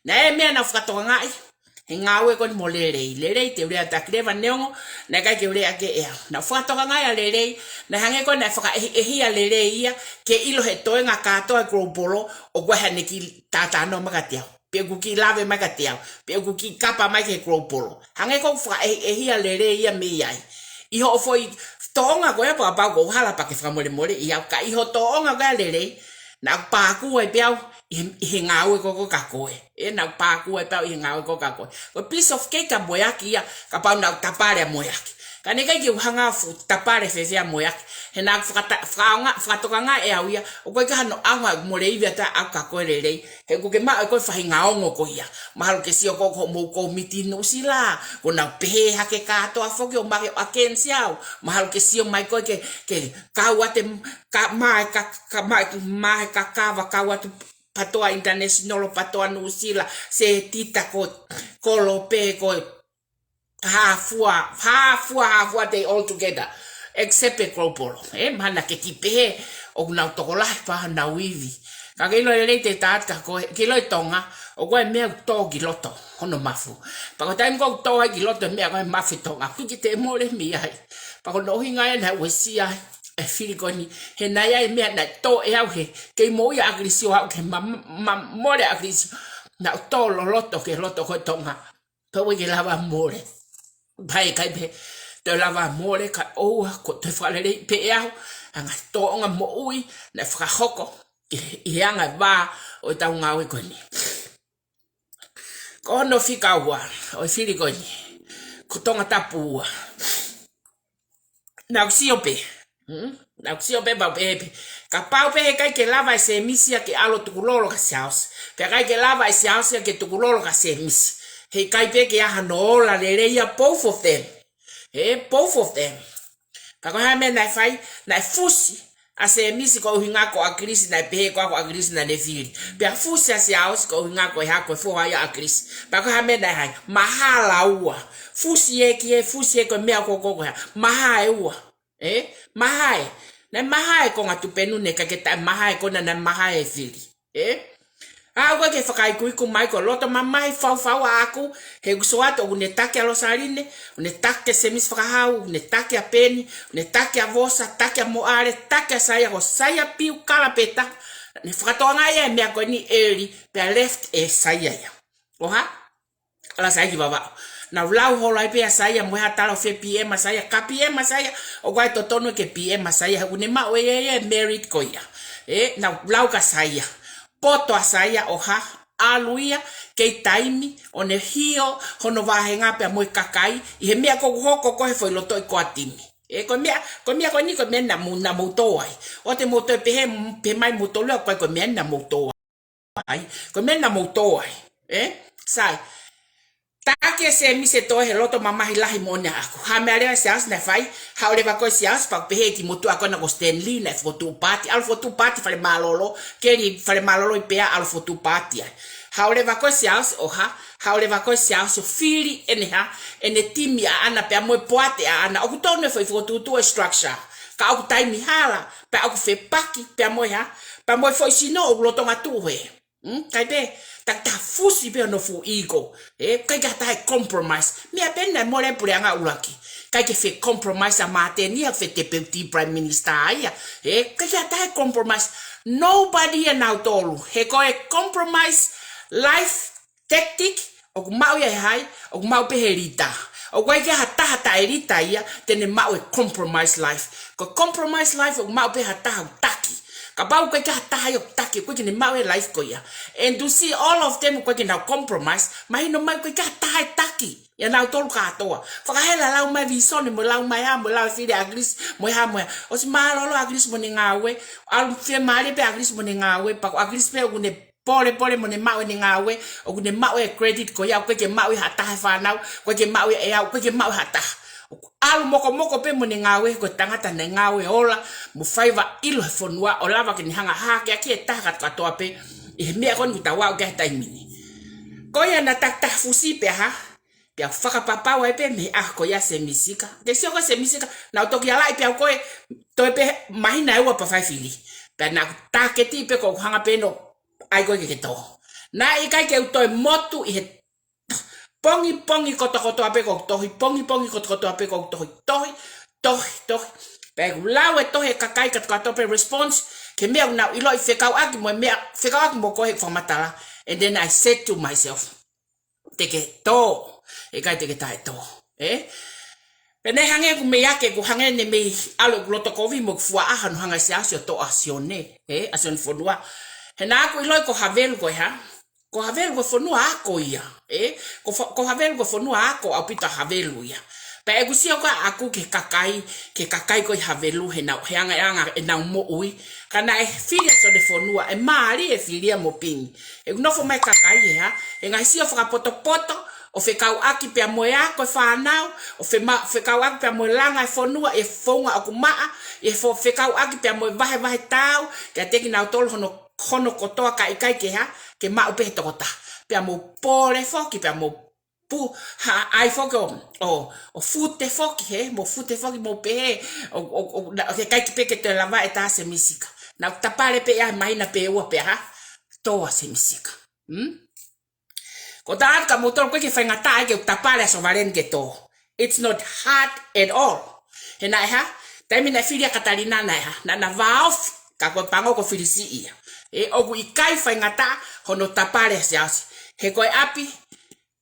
Naʻe ʻi ai e meʻa naʻa ku fakatokangaʻi, he ngāue ko eni mo Lelei. Lelei, te u lea taki leva neongo naʻe ʻikai ke u lea ki ai. Naʻa ku fakatokangaʻi ʻa Lelei, naʻe hangē ko ē naʻe fakaʻehiʻehi ʻa Lelei ia, ke ʻilo he toenga kātoa e Global, ʻoku ʻi ai haʻane kiʻi talanoa mai kiate au. Pe ʻoku kiʻi lave mai kiate au. Pe ʻoku kiʻi kapa mai ki he Global. Hangē ko ē ʻoku fakaʻehiʻehi ʻa Lelei ia mei ai. ʻI hoʻo foʻi tōʻonga ko ia pea kapau ʻoku ou hala pea ke fakamolemoleʻi au, ka ʻi hoʻo tōʻonga ko ia lelei, naʻá ku pākū ai pē au ʻi he, ʻi he ngāue ko ē kia koe. Ē, naʻá ku pākū ai pē au ʻi he ngāue ko ē kia koe. Ko e piece of cake ʻa Moeaki ia, kapau naʻá ku tapale ʻa Moeaki. Ka naʻe ʻikai ke u hanga ʻo fuʻu tapale fēfē ʻa Moeaki. He naʻá ku fakata-, fakaʻaonga-, fakatokangaʻi ʻe au ia, ʻoku ʻikai ke ʻi ai hano ʻaonga ʻeku mole ivi atu au kia koe lelei. He ʻoku ke maʻu ʻe koe e faʻahinga ongo ko ia. Mahalo ke sio ko ē ki hoʻomou kōmiti Nuʻusila, kuo nau pehē hake kātoa foki ʻo make ʻo against au. Mahalo ke sio mai koe ke, ke kau atu, ka mai ka, ka mai, mai ka kava kau atu PATOA International, PATOA Nuʻusila, Setita ko, Kolope ko, Hafua, Hafua, Hafua, they all together. Except e Global. Ē, mahalo naʻá ke kiʻi pehē, ʻoku nau tokolahi pē honau ivi. Ka ke ʻilo lelei Tētā kia koe, ke ʻilo ʻe Tonga, ʻoku ʻi ai e meʻa ʻoku tō ki loto, hono mafu. Pea ko e taimi ʻoku tō ai ki loto e meʻa ko e mafu ʻi Tonga, ʻoku ʻikai ke te mole mei ai. Pea ko hono ʻuhinga ia naʻe uesia ai e fili ko eni, he naʻe ʻi ai e meʻa naʻe tō ʻe au he, kei moʻui ʻa ʻAkilisi ʻo aʻu ki he ma, ma, mole ʻa ʻAkilisi, naʻá ku tō loloto ki loto ko ē Tonga. Pea ʻoua ke lava mole. Pea ʻikai pē toe lava mole kae ʻoua kuo toe fakaleleiʻi pē ʻe au ʻa e ngaahi tōʻonga moʻui naʻe fakahoko ʻi, ʻi he anga e vā ʻo ʻetau ngāue ko eni. Ko hono fika ua ʻo e fili ko eni, ko Tongatapu ua. Naʻá ku sio pē. Hmm? Naʻá ku sio pē pea u pehē pē, kapau pē heʻikai ke lava ʻe Sēmisi ia ke ʻalu ʻo tukulolo kia Siaosi, pea ʻikai ke lava ʻe Siaosi ia ke tukulolo kia Sēmisi, heʻikai pē ke ʻi ai hano ola lelei ia both of them. Ē, both of them. Pea ko e hā e meʻa naʻe fai? Naʻe fusi ʻa Sēmisi koeʻuhinga ko ʻAkilisi, naʻe pehē ko ē ko ʻAkilisi naʻá ne fili. Pea fusi ʻa Siaosi koeʻuhinga ko e hā, ko e foha ia ʻo ʻAkilisi. Pea ko e hā e meʻa naʻe hā ai? Mahalo ua. Fusi ē ki ē, fusi ē ko e meʻa ko ē ko e hā. Maha ʻe ua. Ē? Maha ē. Naʻe maha e konga tupenu, naʻe ʻikai ke taʻe maha e konga, naʻe maha e fili. Ē? ʻOua ʻe ke fakaikuiku mai ko e loto mamahi faufau ʻaʻaku, he ʻoku sio atu ʻoku ne taki ʻa Losaline, ʻoku ne taki ʻa Sēmisi Fakahau, ʻoku ne taki ʻa Peni, ʻoku ne taki ʻa Vosa, taki ʻa Moʻale, taki ʻa Saia, ko Saia Piu Kalapeta, ne fakatokangaʻi ʻa e meʻa ko eni ʻe Eli, pea left ʻe Saia ia. ʻO hā? ʻAlu ʻa Saia ki Vavaʻu. Naʻa nau lau holo ai pē ʻa Saia mo e hā, tala ʻo fie PM ʻa Saia, ka PM ʻa Saia, ʻoku ʻikai totonu ke PM ʻa Saia, he ʻoku ne maʻu ʻe ia e merit ko ia. Ē, naʻa nau lau kia Saia. Poto ʻa Saia ʻo hā, ʻalu ia, kei taimi, ʻo ne hio hono vāhenga pea mo e kakai ʻi he meʻa ʻoku hoko ko ē he foʻi lotoʻi ko ē ʻa e timi. Ē, ko e meʻa, ko e meʻa ko eni ko e meʻa naʻa mou, naʻa mou tō ai. ʻOua te mou toe pehē, pehē mai moutolu ia ʻoku ʻikai ko e meʻa naʻa mou tō ai. Ko e meʻa naʻa mou tō ai. Ē? Sai. Taki ʻe Sēmisi e toe he loto mamahi lahi moʻoni ʻaʻaku. Hā e meʻa leva ʻa Siaosi naʻe fai? Haʻu leva ko ē Siaosi pea pehē ki he motuʻa ko ena ko Stanley naʻe fokotuʻu paati. ʻAlu fokotuʻu paati fale mālōlō. Keli fale mālōlō ʻi Pea, ʻalu fokotuʻu paati ai. Haʻu leva ko ē Siaosi ʻo hā? Haʻu leva ko ē Siaosi ʻo fili ʻene hā? ʻEne timi ʻaʻana pea mo e poate ʻaʻana. ʻOku tonu e foʻi fokotuʻutuʻu e structure. Ka ʻoku taimi hala, pea ʻoku fepaki, pea mo e hā? Pea mo e foʻi sino ʻoku lolotonga tuʻu hē. Hmm? ʻIkai pē, takitaha fusi pē hono fuʻu ego. Ē, ʻikai ke ʻi ai ha taha ʻe compromise. Meʻa pē eni naʻe mole ai e puleʻanga ʻuluaki. ʻIkai ke fie compromise ʻa Māteni ia, fie deputy prime minister ia. Ē, ʻikai ke ʻi ai ha taha ʻe compromise. Nobody ia nautolu. He ko e compromise life tactic, ʻoku maʻu ia ʻe hai? ʻOku maʻu pē he leader. ʻOku ʻikai ke ʻi ai ha taha taʻe leader ia te ne maʻu e compromise life. Ko e compromise life ʻoku maʻu pē ha taha ʻoku taki. Kapau ʻoku ʻikai ke ʻi ai ha taha ia ʻoku taki, ʻoku ʻikai ke ne maʻu e life ko ia. And to see all of them ʻoku ʻikai ke nau compromise, mahino mai ʻoku ʻikai ke ʻi ai ha taha ʻe taki ia nautolu kātoa. Fakahela lau mai e visone, mo lau mai e hā, mo lau e fili ʻa ʻAkilisi, mo e hā, mo e hā. ʻOsi mālōlō ʻa ʻAkilisi mo ʻene ngāue, ʻalu fiemālie pē ʻa ʻAkilisi mo ʻene ngāue, pea ko ʻAkilisi pē ʻoku ne polepole mo ʻene maʻu ʻene ngāue, ʻoku ne maʻu e credit ko ia, ʻoku ʻikai ke maʻu ʻe ha taha e fānau, ʻoku ʻikai ke maʻu ʻe au, ʻoku ʻikai ke maʻu ʻe ha taha. ʻOku ʻalu mokomoko pē mo ʻene ngāue, ko e tangata naʻe ngāue ola, mo faiva ʻilo he fonua, ʻo lava ke ne hanga ʻo hakeakiʻi e taha kātoa pē, ʻi he meʻa ko eni ʻoku tau aʻu ki ai he taimi ni. Ko ia naʻa takitaha fusi pē ʻa hā, pea fakapapau ai pē mei he ʻaho ko ia Sēmisi Sika. Ke sio ko ē Sēmisi Sika, naʻa ku toki ʻalaʻi pē au ko ē, toe pē māhina ʻe ua pea fai fili. Pea naʻa ku tāketi pē ko ʻeku hanga pē ʻo ʻai koe ke ke tō. Naʻe ʻikai ke u toe motu ʻi he pongipongi kotokotoa pē ʻoku ou tohi, pongipongi kotokotoa pē ʻoku ou tohi, tohi, tohi, tohi. Pea ʻoku lau e tohi e kakai kātoa pē response, ki he meʻa ʻoku nau ʻiloʻi fekauʻaki mo e meʻa, fekauʻaki mo koe he fakamatala. And then I said to myself, te ke tō, ʻikai te ke taʻe tō. Ē? Pea naʻe hangē ʻoku mei ake, ʻoku hangē ne mei ʻalu ʻeku loto kovi mo ʻeku fuaʻaha hono hanga ʻe Siaosi ʻo toʻo ʻa Sione, ē, ʻa Sione Fonua. He naʻá ku ʻiloʻi ko Havelu ko e hā? Ko Havelu ko e fonua ako ia, ē? Ko fa-, ko Havelu ko e fonua ako ʻaupito ʻa Havelu ia. Pea ʻeku sio ko ē ʻaʻaku ki he kakai, ki he kakai ko ē ʻi Havelu, he nau, he anga, anga ʻenau moʻui. Ka naʻe fili ʻa Sione Fonua, ʻe mālie e fili ia mo Pingi. ʻOku nofo mai kakai ē, hā? He ngaahi sio fakapotopoto, ʻo fekauʻaki pea mo e ako e fānau, ʻo fema-, fekauʻaki pea mo e langa e fonua, ʻi he founga ʻoku maʻa, ʻi he fo-, fekauʻaki pea mo e vahevahe taau, kiate kinautolu hono, hono kotoa, kae ʻikai ke hā, ke maʻu pē he tokotaha. Pea mou pole foki, pea mou pu-, hā, ʻai foki ʻo, ʻo, ʻo fute foki, hē, mou fute foki, mou pehē, ʻo, ʻo, ʻo, na-, ʻoku ʻikai ke pē ke toe lava ʻe taha Semisika. Naʻá ku tapale pē ia he māhina pe ua pea hā, tō ʻa Semisika. Hmm? Ko e taʻu ka mou tolu ko ē ke faingataʻa ai ke u tapale ʻa Sovaleni ke tō. It's not hard at all. He naʻe hā, taimi naʻe fili ʻa Katalina naʻe hā, naʻá na vāofi, ka ko e pango ko e fili siʻi ia. Ē, ʻoku ʻikai faingataʻa hono tapale ʻa Siaosi. He ko e ʻapi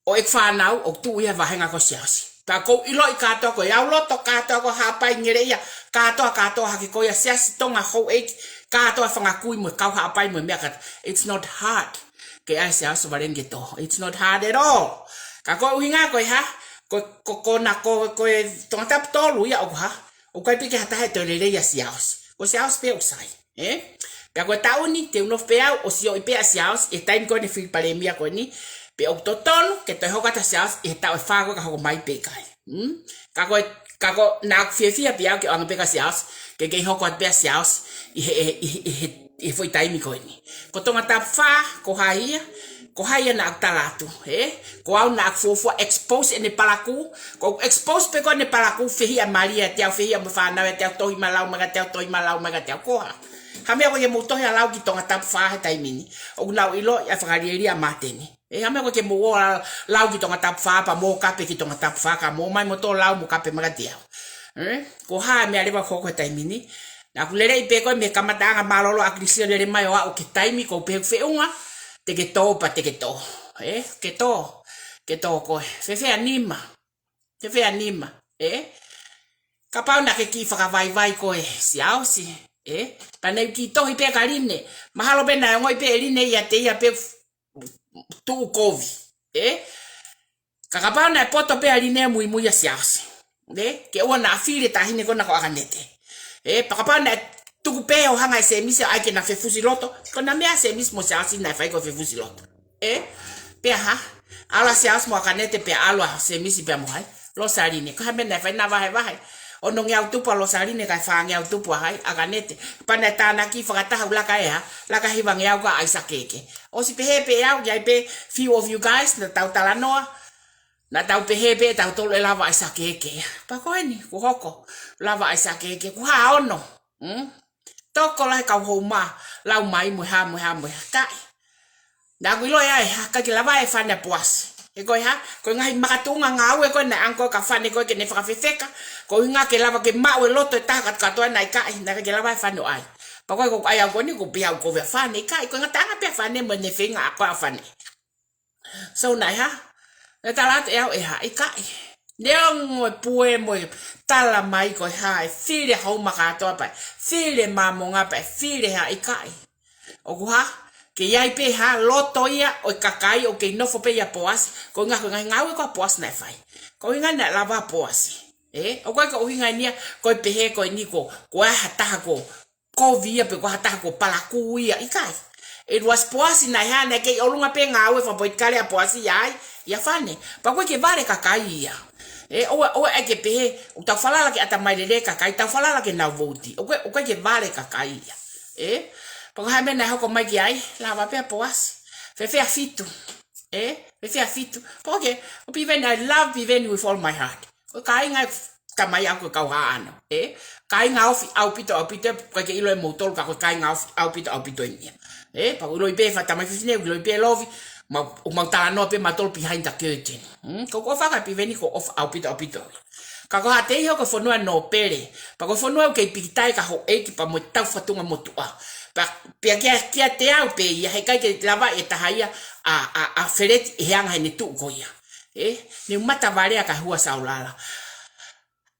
ʻo ʻeku fānau, ʻoku tuʻu ia he vāhenga ko Siaosi. Pea ʻoku ou ʻiloʻi kātoa ko e au loto kātoa ko Haʻapai, Ngeleʻia, kātoa, kātoa hake ko ia Siaosi, Tonga, houʻeiki, kātoa, fanga kui mo e kau Haʻapai mo e meʻa kātoa. It's not hard ke ʻai ʻa Siaosi Sovaleni ke tō. It's not hard at all. Ka ko e ʻuhinga ko e hā, ko, ko, ko na ko, ko e Tongatapu tolu ia ʻoku hā, ʻoku ʻikai pē ke ha taha ʻe toe lelei ʻa Siaosi. Ko Siaosi pē ʻoku sai. Ē? Pea ko e taʻu ni, te u nofo pē au ʻo sioʻi pē ʻa Siaosi, ʻi he taimi ko eni fili palēmia ko eni, pe ʻoku totonu ke toe hoko atu ʻa Siaosi ʻi he taʻu ʻe fā ko ē ka hoko mai pe ʻikai. Hmm? Ka ko e, ka ko e, naʻá ku fiefia pē au ke ʻoange pē kia Siaosi, ke kei hoko atu pē ʻa Siaosi ʻi he, ʻi he, ʻi he, ʻi he foʻi taimi ko eni. Ko Tongatapu fā, ko hai ia, ko hai ia naʻá ku tala atu, ē? Ko au naʻá ku fuofua expose ʻene palakū, ko e expose pē ko ē ʻene palakū, fehiʻa mālie ʻiate au, fehiʻa mo e fānau ʻiate au, tohi mai lau mai kiate au, tohi mai lau mai kiate au, ko e hā? Hā e meʻa ʻoku ʻikai ke mou tohi ʻa lau ki Tongatapu fā he taimi ni? ʻOku nau ʻiloʻi ʻa e fakalielia ʻa Māteni. Ē, hā e meʻa ʻoku ʻikai ke mou ō lau ki Tongatapu fā, pea mou kape ki Tongatapu fā, ka mou ō mai moutolu lau mo kape mai kiate au. Ē, ko e hā e meʻa leva ʻoku hoko he taimi ni? Naʻá ku lelei pē ko ē mei he kamataʻanga mālōlō ʻa Kilisio lele mai ʻo aʻu ki he taimi ʻoku ou pehē ʻoku feʻunga, te ke tō pea te ke tō. Ē, ke tō, ke tō koe. Fēfē ʻa nima? Fēfē ʻa nima? Ē? Kapau naʻá ke kiʻi fakavaivai koe Siaosi, ē? Pea naʻá ke kiʻi tohi pē kia Line. Mahalo pē naʻe ongoʻi pē ʻe Line ʻiate ia pē tuʻu kovi, ē? Ka kapau naʻe poto pē ʻa Line ʻo muimui ʻa Siaosi, ē? Ke ʻoua naʻa fili e taʻahine ko ena ko ʻAkanete. Ē, pea kapau naʻe tuku pē ʻo hanga ʻe Semisi ʻo ʻai ke na fefusiloto, ko ʻena meʻa Semisi mo Siaosi naʻe fai ko e fefusiloto. Ē, pea hā, ʻalu ʻa Siaosi mo ʻAkanete pea ʻalu ʻa Semisi pea mo hai, Losaline. Ko e hā e meʻa naʻe fai, na vahevahe. Onongeau tupu ʻa Losaline kae fāngeau tupu ʻa hai, ʻAkanete. Pea naʻe tānaki fakataha ʻo laka ʻe hā, laka hivangeau ko ē ʻa ʻAisake Eke. ʻOsi pehē pē ʻe au, ʻi ai pē few of you guys, naʻa tau talanoa, naʻa tau pehē pē ʻe tautolu ʻe lava ʻa ʻAisake Eke. Pea ko eni, kuo hoko, lava ʻa ʻAisake Eke, kuo hā ono. Hmm? Toko lahi e kau houmā, lau mai mo e hā, mo e hā, mo e hā, ʻikai. Naʻá ku ʻiloʻi ʻa e hā, ʻikai ke lava ʻe Fane ʻa Poasi. He ko e hā, ko e ngaahi makatuʻunga ngāue ko ē naʻe ʻange ko ē kia Fane ko ē ke ne fakafefeka, ko e ʻuhinga ke lava ke maʻu e loto ʻe taha kātoa naʻe ʻikai, naʻe ʻikai ke lava ʻe Fane ʻo ʻai. Pea ko e, ko e ʻai au ko eni, ʻoku ou pehē au kovi ʻa Fane, ʻikai, ko e ngataʻanga pē ʻa Fane mo ʻene feinga ʻa ko ē ʻa Fane. So naʻe hā? Naʻe tala atu ʻe au ʻe hā, ʻikai. Neongo e pue mo e tala mai ko e hā, ʻe fili e houma kātoa pea ʻe fili e Māmonga pea ʻe fili e hā, ʻikai. ʻOku hā, ke ʻi ai pē hā, loto ia ʻo e kakai ʻoku kei nofo pē ʻia Poasi, ko e ʻuhinga ko e ngaahi ngāue ko ē ʻa Poasi naʻe fai. Ko e ʻuhinga naʻe lava ʻa Poasi. Ē, ʻoku ʻikai ko e ʻuhinga eni ia, ko e pehē ko eni ko, ko e hā, ha taha ko kovi ia pe ko ha taha ko palakū ia, ʻikai. It was Poasi naʻe hā, naʻe kei ʻolunga pē ngāue fakapolitikale ʻa Poasi ia ai, ʻia Fane. Pea ʻoku ʻikai ke vale kakai ia. Ē, ʻoua, ʻoua ʻai ke pehē, ʻoku tau falala ke ʻatamai lelei kakai, tau falala ke nau vouti. ʻOku ʻikai, ʻoku ʻikai ke vale kakai ia. Ē, pea ko e hā e meʻa naʻe hoko mai ki ai, lava pē ʻa Poasi. Fēfē ʻa Fitu. Ē, fēfē ʻa Fitu. Pea ko e, ʻo Piveni, I love Piveni with all my heart. Ko e kāinga ʻeku tamai ʻaʻaku ko e kau Haʻano, ē? Kāinga ofi ʻaupito, ʻaupito, ʻikai ke ʻilo ʻe moutolu ka ko e kāinga ofi ʻaupito, ʻaupito eni ia. Ē, pea ʻoku ʻiloʻi pē ʻe he faʻa tamai fefine, ʻoku ʻiloʻi pē ʻe Lovi, mau, ʻoku mau talanoa pē mautolu behind the curtain. Hmm? Ko ʻeku ʻofa kia Piveni ko e ʻofa ʻaupito, ʻaupito. Ka ko Haʻateiho ko e fonua nōpele. Pea ko e fonua ʻoku kei pīkitai ʻa e kau houʻeiki pea mo e tau fatunga motuʻa. Pea, pea kia, kiate au pē ia, heʻikai ke lava ʻe taha ia ʻa, ʻa, ʻa feleti ʻi he anga ʻene tuʻu ko ia. Ē, ne u mata valea kae hua saulala.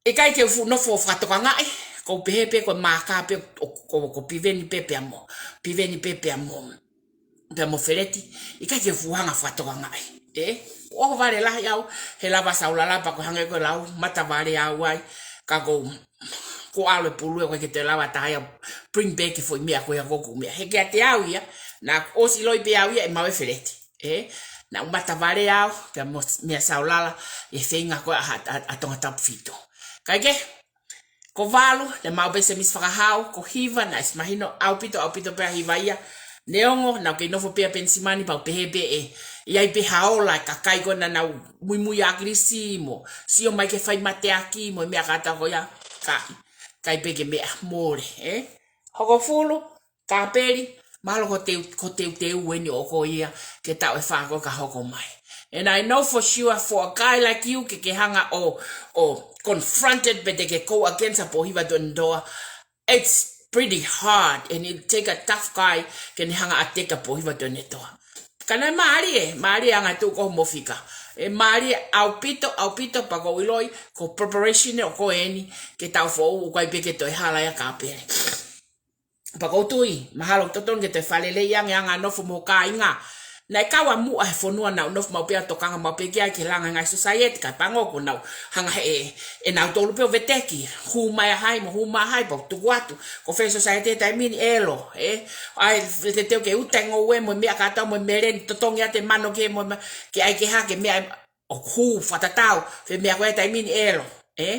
ʻIkai ke u fuʻu nofo fakatokangaʻi, ʻoku ou pehē pē ko e mākā pē ʻo, ʻo, ʻo Piveni pē pea mo, Piveni pē pea mo, pea mo Feleti, ʻikai ke u fuʻu hanga fakatokangaʻi. Ē? ʻOku vale lahi au, he lava Saulala pea ko e hangē ko e lau, mata vale au ai, ka ʻoku ou, ʻoku ou ʻalu e pulu ʻoku ʻikai ke toe lava taha ia, bring back e foʻi meʻa ko ia ʻoku ou meʻa. He kiate au ia, naʻá ku ʻosi ʻiloʻi pē au ia ʻe maʻu ʻe Feleti. Ē, naʻá ku mata vale au, pea mo, meia Saulala, ʻi he feinga ko ē ʻa, ʻa, ʻa Tongatapu fitu. Kae kehe, ko valu, naʻe maʻu pē Semisi Fakahau, ko hiva, naʻe ʻosi mahino ʻaupito, ʻaupito pē ʻa hiva ia, neongo, naʻá ku kei nofo pē ʻia Penisimani, pea u pehē pē ē, ʻi ai pē ha ola, kakai ko ena naʻa nau muimui ʻa ʻAkilisi mo, sio mai ki he fai mateaki mo, meʻa kātoa ko ia, ka, ʻikai pē ke meʻa mole, ē? Hongofulu, Kāpeli, mahalo ko e teu, ko e teuteu eni ʻoʻou ia ke tau ʻe fā ko ē ka hoko mai. And I know for sure for a guy like you, ke ke hanga ʻo, ʻo confronted pe te ke go against ʻa Pōhiva Tuʻiʻonetoa, it's pretty hard and it take a tough guy ke ne hanga ʻo attack ʻa Pōhiva Tuʻiʻonetoa. Ka naʻe mālie, mālie ʻa e ngaahi tuʻu ko ē mo e fika. ʻE mālie ʻaupito, ʻaupito pea ʻoku ou ʻiloʻi, ko e preparation ʻoʻou eni, ke tau foʻou ʻoku ʻikai pē ke toe hala ia Kāpeli. Pea ʻoku ou tui, mahalo ʻoku totonu ke toe fakaleleiʻi ange ʻa e anga nofo mo e kāinga. Naʻe kau ʻa muʻa he fonua naʻá ku nofo maʻu pē ʻo tokanga maʻu pē ki ai ki he langa e ngaahi society, kae pango kuo nau hanga ʻe, ʻe nautolu pē ʻo veteki. Hū mai ʻa hai, mo hū mai ʻa hai, pea u tuku atu. Ko fē society he taimi ni ʻElo, ē? ʻAi, te teu ke uta e ngoue mo e meʻa kātoa mo e meleni, totongi atu e mano ki he mo e ma-, ke ʻai ke hake meʻa, ʻoku hū fakatatau, fē meʻa ko ē taimi ni ʻElo, ē?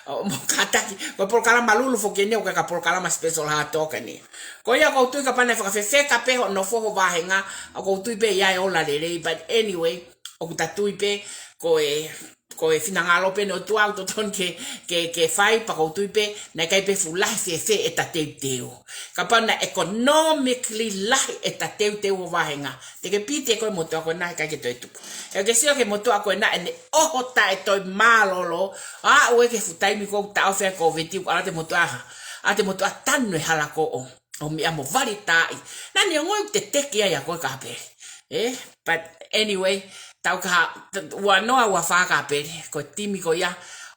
ʻO mo kātaki, ko e polokalama lulu foki eni ʻoku ʻikai ko ha polokalama special ha toka ni. Ko ia ʻoku ou tui kapau naʻe fakafefeka pē hoʻo nofo ho vāhenga, ʻoku ou tui pē ʻe ʻi ai e ola lelei, but anyway, ʻoku ta tui pē, ko e, ko e finangalo pē ʻo e ʻOtua ʻoku totonu ke, ke, ke fai pea ʻoku ou tui pē, naʻe ʻikai pē fuʻu lahi fēfē ʻeta teuteu. Kapau naʻe economically lahi ʻeta teuteu ho vāhenga, te ke piti ʻe koe e motuʻa ko ena he ʻikai ke toe tupu. He ke sio ki he motuʻa ko ena ʻene ʻoho taʻe toe mālōlō, ʻa ʻoku ʻi ai e fuʻu taimi ʻoku taʻofi ai e Kōviti ʻoku ʻalu atu e motuʻa ha, ʻalu atu e motuʻa tanu e hala ko ē ʻo, ʻo meʻa mo vali taʻi. Naʻa ne ongoʻi ʻoku te teki ai ʻa koe Kāpeli. Ē, but anyway, tau ka, t-, ua noa ua fā Kāpeli, ko e timi ko ia,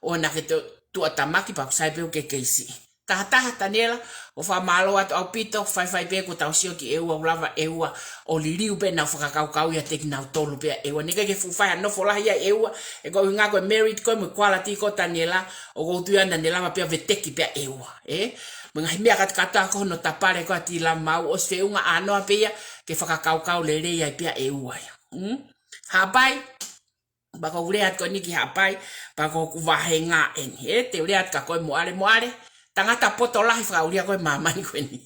ʻoua naʻa ke toe tuʻatamaki pea ʻoku sai pē ʻoku ke kei siʻi. Tahataha Taniela, ʻoku ou fakamālō atu ʻaupito, faifai pē kuo tau sio ki ʻEua, ʻoku lava ʻEua ʻo liliu pē ʻenau fakakaukau ʻiate kinautolu pē ʻa ʻEua. Naʻe ʻikai ke fuʻu fai ha nofo lahi ia ʻEua, ē, ko e ʻuhinga ko e merit ko ē mo e quality ko ē Taniela, ʻoku ou tui ʻa Taniela pea veteki pē ʻa ʻEua, ē? Mo e ngaahi meʻa kātoa ko hono tapale ko ē ʻa Tila Mau, ʻosi feʻunga ʻānoa pē ia ke fakakaukau lelei ai pē ʻa ʻEua ia. Hmm? Haʻapai, pea ʻoku ou lea atu ko eni ki Haʻapai, pea ko hoku vāhenga eni. Ē, te u lea atu kia koe Moʻale, Moʻale. Tangata poto lahi fakaʻulia ko ē ʻi māmani ko eni.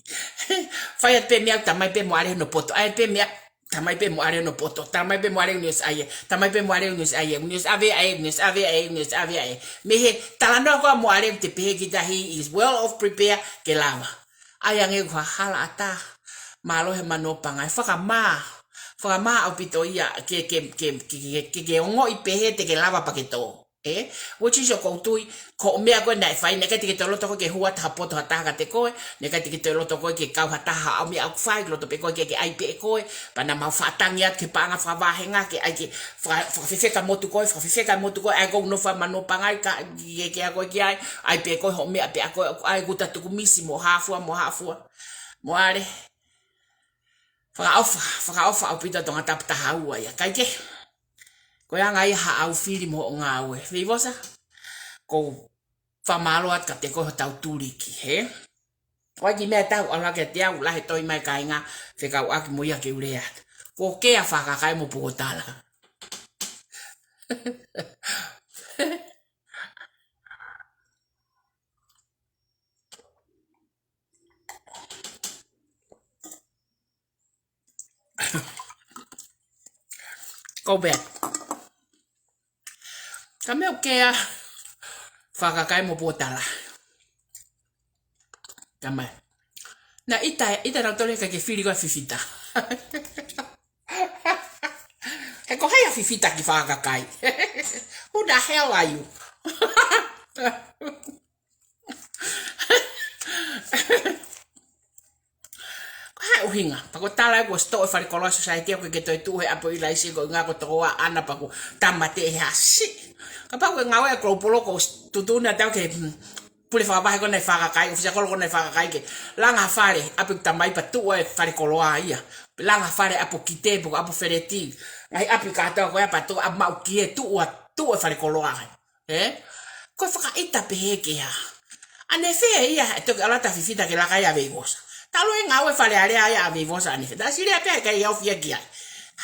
Fai atu pē meʻa, talamai pē Moʻale hono poto. ʻAi pē meʻa, talamai pē Moʻale hono poto. Talamai pē Moʻale ʻoku ne ʻosi ʻai ē. Talamai pē Moʻale ʻoku ne ʻosi ʻai ē. ʻOku ne ʻosi ʻave ʻa e, ʻoku ne ʻosi ʻave ʻa e, ʻoku ne ʻosi ʻave ʻa e. Mei he talanoa ko ē ʻa Moʻale ʻoku te pehē kita he is well of prepare ke lava. ʻAi ange ʻoku ha hala ʻatā. Mālō he Manuopangai. Fakamā. Fakamā ʻaupito ia ke, ke, ke ongoʻi pehē te ke lava pea ke tō. Ē? Which is ʻoku ou tui, ko e meʻa ko ē naʻe fai, naʻe ʻikai te ke toe loto koe ke hū atu ha poto ha taha kiate koe, naʻe ʻikai te ke toe loto koe ke kau ha taha ʻo meʻa ʻoku fai, ke loto pē koe ke, ke ʻai pē ʻe koe, pea naʻa mau faʻa tangi atu ki he paʻanga fakavāhenga, ke ʻai ke faka-, fakafefeka motu koe, fakafefeka motu koe, ʻai ʻoku ou nofo ʻi Manuopangai, ka ke, ke ʻa koe ki ai, ʻai pē ʻe koe hoʻo meʻa pē ʻa koe, ʻai kuo ta tuku misi mo hā fua, mo hā fua. Moʻale. Fakaʻofa, fakaʻofa ʻaupito Tongatapu taha ua ia. Kae kehe, ko e anga ia haʻau fili mo hoʻo ngāue. Feivosa, ʻoku ou fakamālō atu kiate koe hotau tuliki, hē? ʻOku ʻi ai e kiʻi meʻa ʻe taha ʻoku ʻalu hake kiate au, lahi e tohi mai kāinga, fekauʻaki mo ia ke u lea atu. Ko e kea fakakakai mo pōtala. Go back. Ka meʻa ʻoku kea fakakakai mo pōtala. Tamai. Naʻe ʻita, ʻita nautolu he ʻikai ke fili ko ē ʻa Fifita. He ko hai ʻa Fifita ki he fakakakai? Who the hell are you? Ko e hā e ʻuhinga? Pea ko e tala ē kuo ʻosi toʻo e falekoloa ʻa e society ʻoku ʻikai ke toe tuʻu he ʻapi ʻo ʻIlaisi, ko e ʻuhinga ko e tokoua ʻaʻana pea kuo tāmateʻi he hasi. Kapau ko e ngāue ʻa e global ko e tuʻutuʻuni ʻa e tau ke, mm, pule fakavahe ko ena ʻi he fakakai, ʻōfisa kolo ko ena ʻi he fakakai ke langa ha fale ʻapi ʻeku tamai pea tuʻu e fale koloa ia. Langa ha fale ʻapi ʻo Kite pe ko ʻapi ʻo Feleti. Ngaahi ʻapi kātoa ko ia pea tuʻu ʻapi maʻu ki he tuʻu ʻa, tuʻu e fale koloa ai. Ē? Ko e fakaʻita pehē ke hā. ʻAnefē ia ʻe toki ʻalu atu ʻa Fifita ke laka ia ʻa Veivosa. Talu e ngāue Fale Alea ia ʻa Veivosa ʻanefē. Naʻa siʻi lea pē ʻikai ke ofi ia ki ai.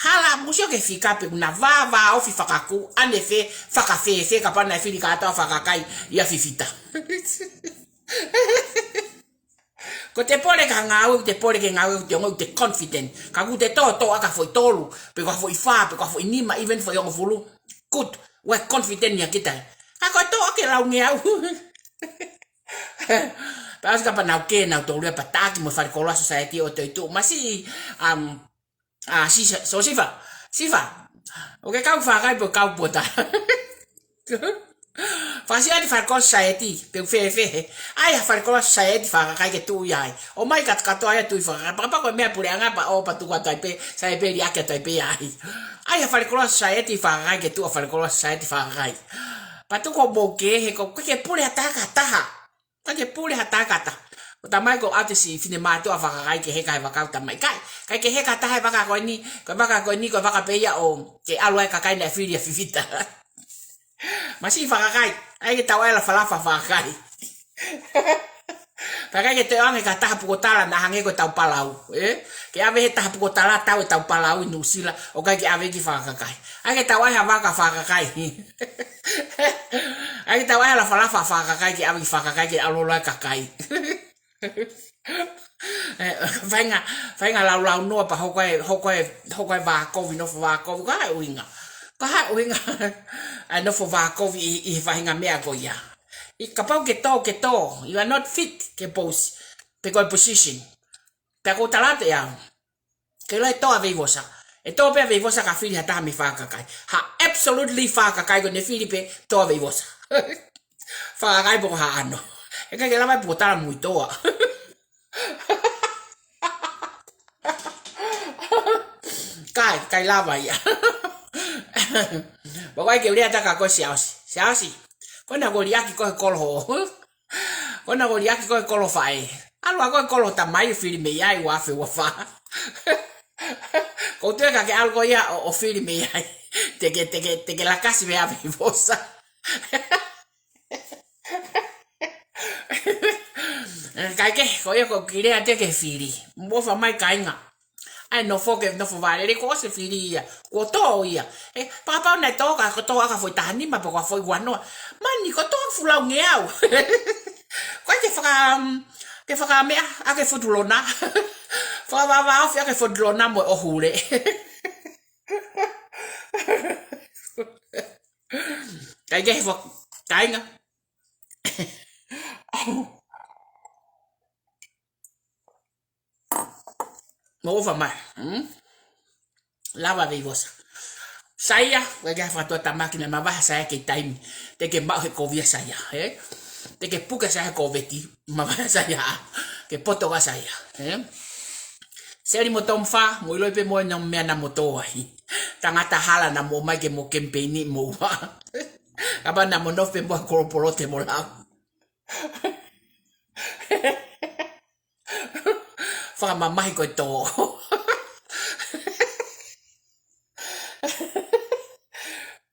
Hala muʻa sio ki he fika pe ʻoku na vāvāofi fakakū ʻanefē fakafēfē kapau naʻe fili kātoa fakakai ia Fifita. Ko ʻete pole ki ha ngāue, ʻoku te pole ki he ngāue, ʻoku te ongoʻi ʻoku te confident. Ka ʻoku te tō, tō ʻaki ha foʻi tolu, pe ko ha foʻi fā, pe ko ha foʻi nima, even foʻi hongofulu. Good, we're confident ia kita. Ka ko e tō ʻaki e laungeau. Pea ʻosi kapau naʻa ke nau tolu ia pea taki mo e fale koloa society ʻo toetuʻu. Masiʻi, um, Ah, si, so Sifa, Sifa. ʻOku ke kau fakakai pe ʻoku ke kau puta. Fakasia ʻa e fale koloa society, pe ʻoku fēfē. ʻAi ha fale koloa society fakakai ke tuʻu ia ai. ʻOmai kātoa ia tuʻu ʻi fakakai. Pea kapau ko e meʻa puleʻanga pea ō pea tuku atu ai pē, sai pē liʻaki atu ai pē ia ai. ʻAi ha fale koloa society fakakai ke tuʻu ʻa e fale koloa society fakakai. Pea tuku hoʻomou kehe ko ē ke pule ha taha ki ha taha. ʻIkai ke pule ha taha ki ha taha. Ko e tamai ko ʻAtesi finemātuʻa fakakai ke heka he vaka ʻo e tamai. ʻIkai, ʻikai ke heka ha taha he vaka ko eni, ko e vaka ko eni, ko e vaka pē ia ʻoku ke ʻalu ai e kakai naʻe fili ʻa Fifita. Masiʻi fakakai, ʻai ke tau ʻai lafalafa fakakai. Pea ʻikai ke toe ʻoange ki ha taha puko tala naʻa hangē ko e tau palau, ē? Ke ʻave he taha puko tala tau e tau palau ʻi Nuʻusila, ʻoku ʻikai ke ʻave ki fakakai. ʻAi ke tau ʻai ha vaka fakakai. ʻAi ke tau ʻai ha lafalafa fakakai ke ʻave ki fakakai ke ʻalu ʻo lau e kakai. Ē, faʻahinga, faʻahinga laulau noa pea hoko e, hoko e, hoko e vākovi, nofo vākovi, ko e hā e ʻuhinga. Ko e hā e ʻuhinga ʻa e nofo vākovi ʻi, ʻi he faʻahinga meʻa ko ia. ʻIkai, kapau ke tō, ke tō. You are not fit ke pousi. Pe ko e position. Pea ʻoku ou tala atu ʻe au. Ke ʻilo ʻe tō ʻa Veivosa. ʻE tō pē ʻa Veivosa ka fili ha taha mei fakakai. Ha absolutely fakakai ko ʻene fili pē tō ʻa Veivosa. Fakakai pe ko haʻano. ʻE ʻikai ke lava e puko tala mui toa. ʻIkai, ʻikai lava ia. Pea ʻoku ʻai ke u lea atu kia koe Siaosi. Siaosi. Ko ena kuo liʻaki koe he kolo hoʻo. Ko ena kuo liʻaki koe he kolo faʻē. ʻAlu ʻa koe he kolo tamai ʻo fili mei ai ua afe ua fā. Ko u tui ka ke ʻalu koe ia ʻo, ʻo fili mei ai. Te ke, te ke, te ke lakasi mei ai Veivosa. Kae kehe, ko ia ko e kiʻi lea atu ki he fili. Mou ʻofa mai kāinga. ʻAi nofo ke nofo vale, lele kuo ʻosi e fili ia. Kuo tō ia. Ē, pea kapau naʻe tō ka, kuo tō ʻaki ha foʻi taha nima pe ko ha foʻi ua noa. Mani, kuo tō ʻaki e fuʻu laungeau. Ko e ke faka, um, ke fakameʻa ʻaki e fotulona. Fakavāvāofi ʻaki e fotulona mo e ʻohule. Kae kehe fo-, kāinga. Mou ʻofa mai. Hmm? Lava Veivosa. Saia, ʻoku ʻikai ke fakatuʻatāmaki naʻe mavahe ʻa Saia ki he taimi. Te ke maʻu he kovi ʻa Saia, ē? Te ke puke ʻa Saia he koveti, mavahe ʻa Saia. Ke poto ʻa Saia, ē? Seli mo Tomfa, mou ʻiloʻi pē mo e ngaahi meʻa naʻa mou tō ai. Tangata hala naʻa mou ʻomai ke mou kemipeini mo ua. Kapau naʻa mou nofo pē mo e kolopolote mo lau. Fakamamahi ko e tō.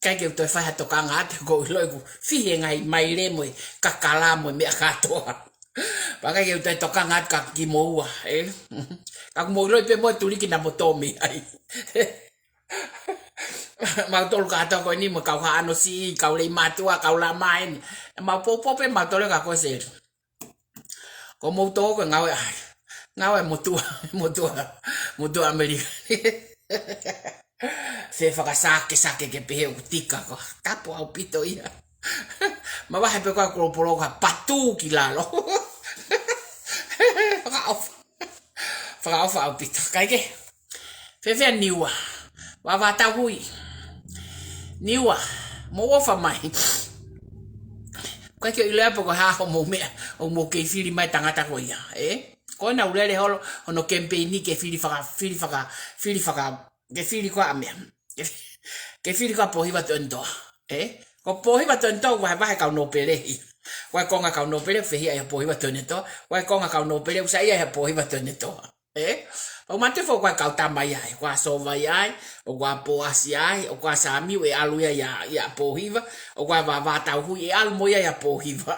ʻIkai ke u toe fai ha tokanga atu, ʻoku ou ʻiloʻi ʻoku fihi e ngaahi maile mo e kakala mo e meʻa kātoa. Pea ʻikai ke u toe tokanga atu kia kimoua, ē? Ka ʻoku mou ʻiloʻi pē mo e tuliki naʻa mou tō mei ai. Mautolu kātoa ko eni mo e kau haʻano siʻi, kau lei mātuʻa, kau lama eni. Mau poupou pē mautolu kia koe Seli. Ko moutolu ko e ngāue ʻa e, ngāue motuʻa, motuʻa, motuʻa ʻAmelika. Se fakasakesake ke pehē ʻoku tika ko. Tapu ʻaupito ia. Mavahe pē ko e kolopolote ka patū ki lalo. Fakaʻofa. Fakaʻofa ʻaupito. Kae kehe. Fēfē Niua? Vāvātauhui. Niua, mou ʻofa mai. ʻIkai ke u ʻilo pe ko e hā hoʻomou meʻa, ʻoku mou kei fili mai tangata ko ia, ē? Ko ena ʻoku lele holo hono kemipeini ke fili faka, fili faka, fili faka, ke fili ko ā meʻa. Ke, ke fili ko ā Pōhiva Toʻonitoa, ē? Ko Pōhiva Tongitoa ʻoku vahevahe kau nōpele ia. Ko e konga kau nōpele ʻoku fehiʻa ʻia Pōhiva Tongitoa. Ko e konga kau nōpele ʻoku saiʻia ʻia Pōhiva Tongitoa. Ē? Pea ʻoku ma tui foki ko e kau tama ia, ʻoku ʻa Sova ia ai, ʻoku ʻa Poasi ia ai, ʻoku ʻa Samiu ʻe ʻalu ia ʻia, ʻia Pōhiva, ʻoku ʻa Vavā Tauhui ʻe ʻalu mo ia ʻia Pōhiva.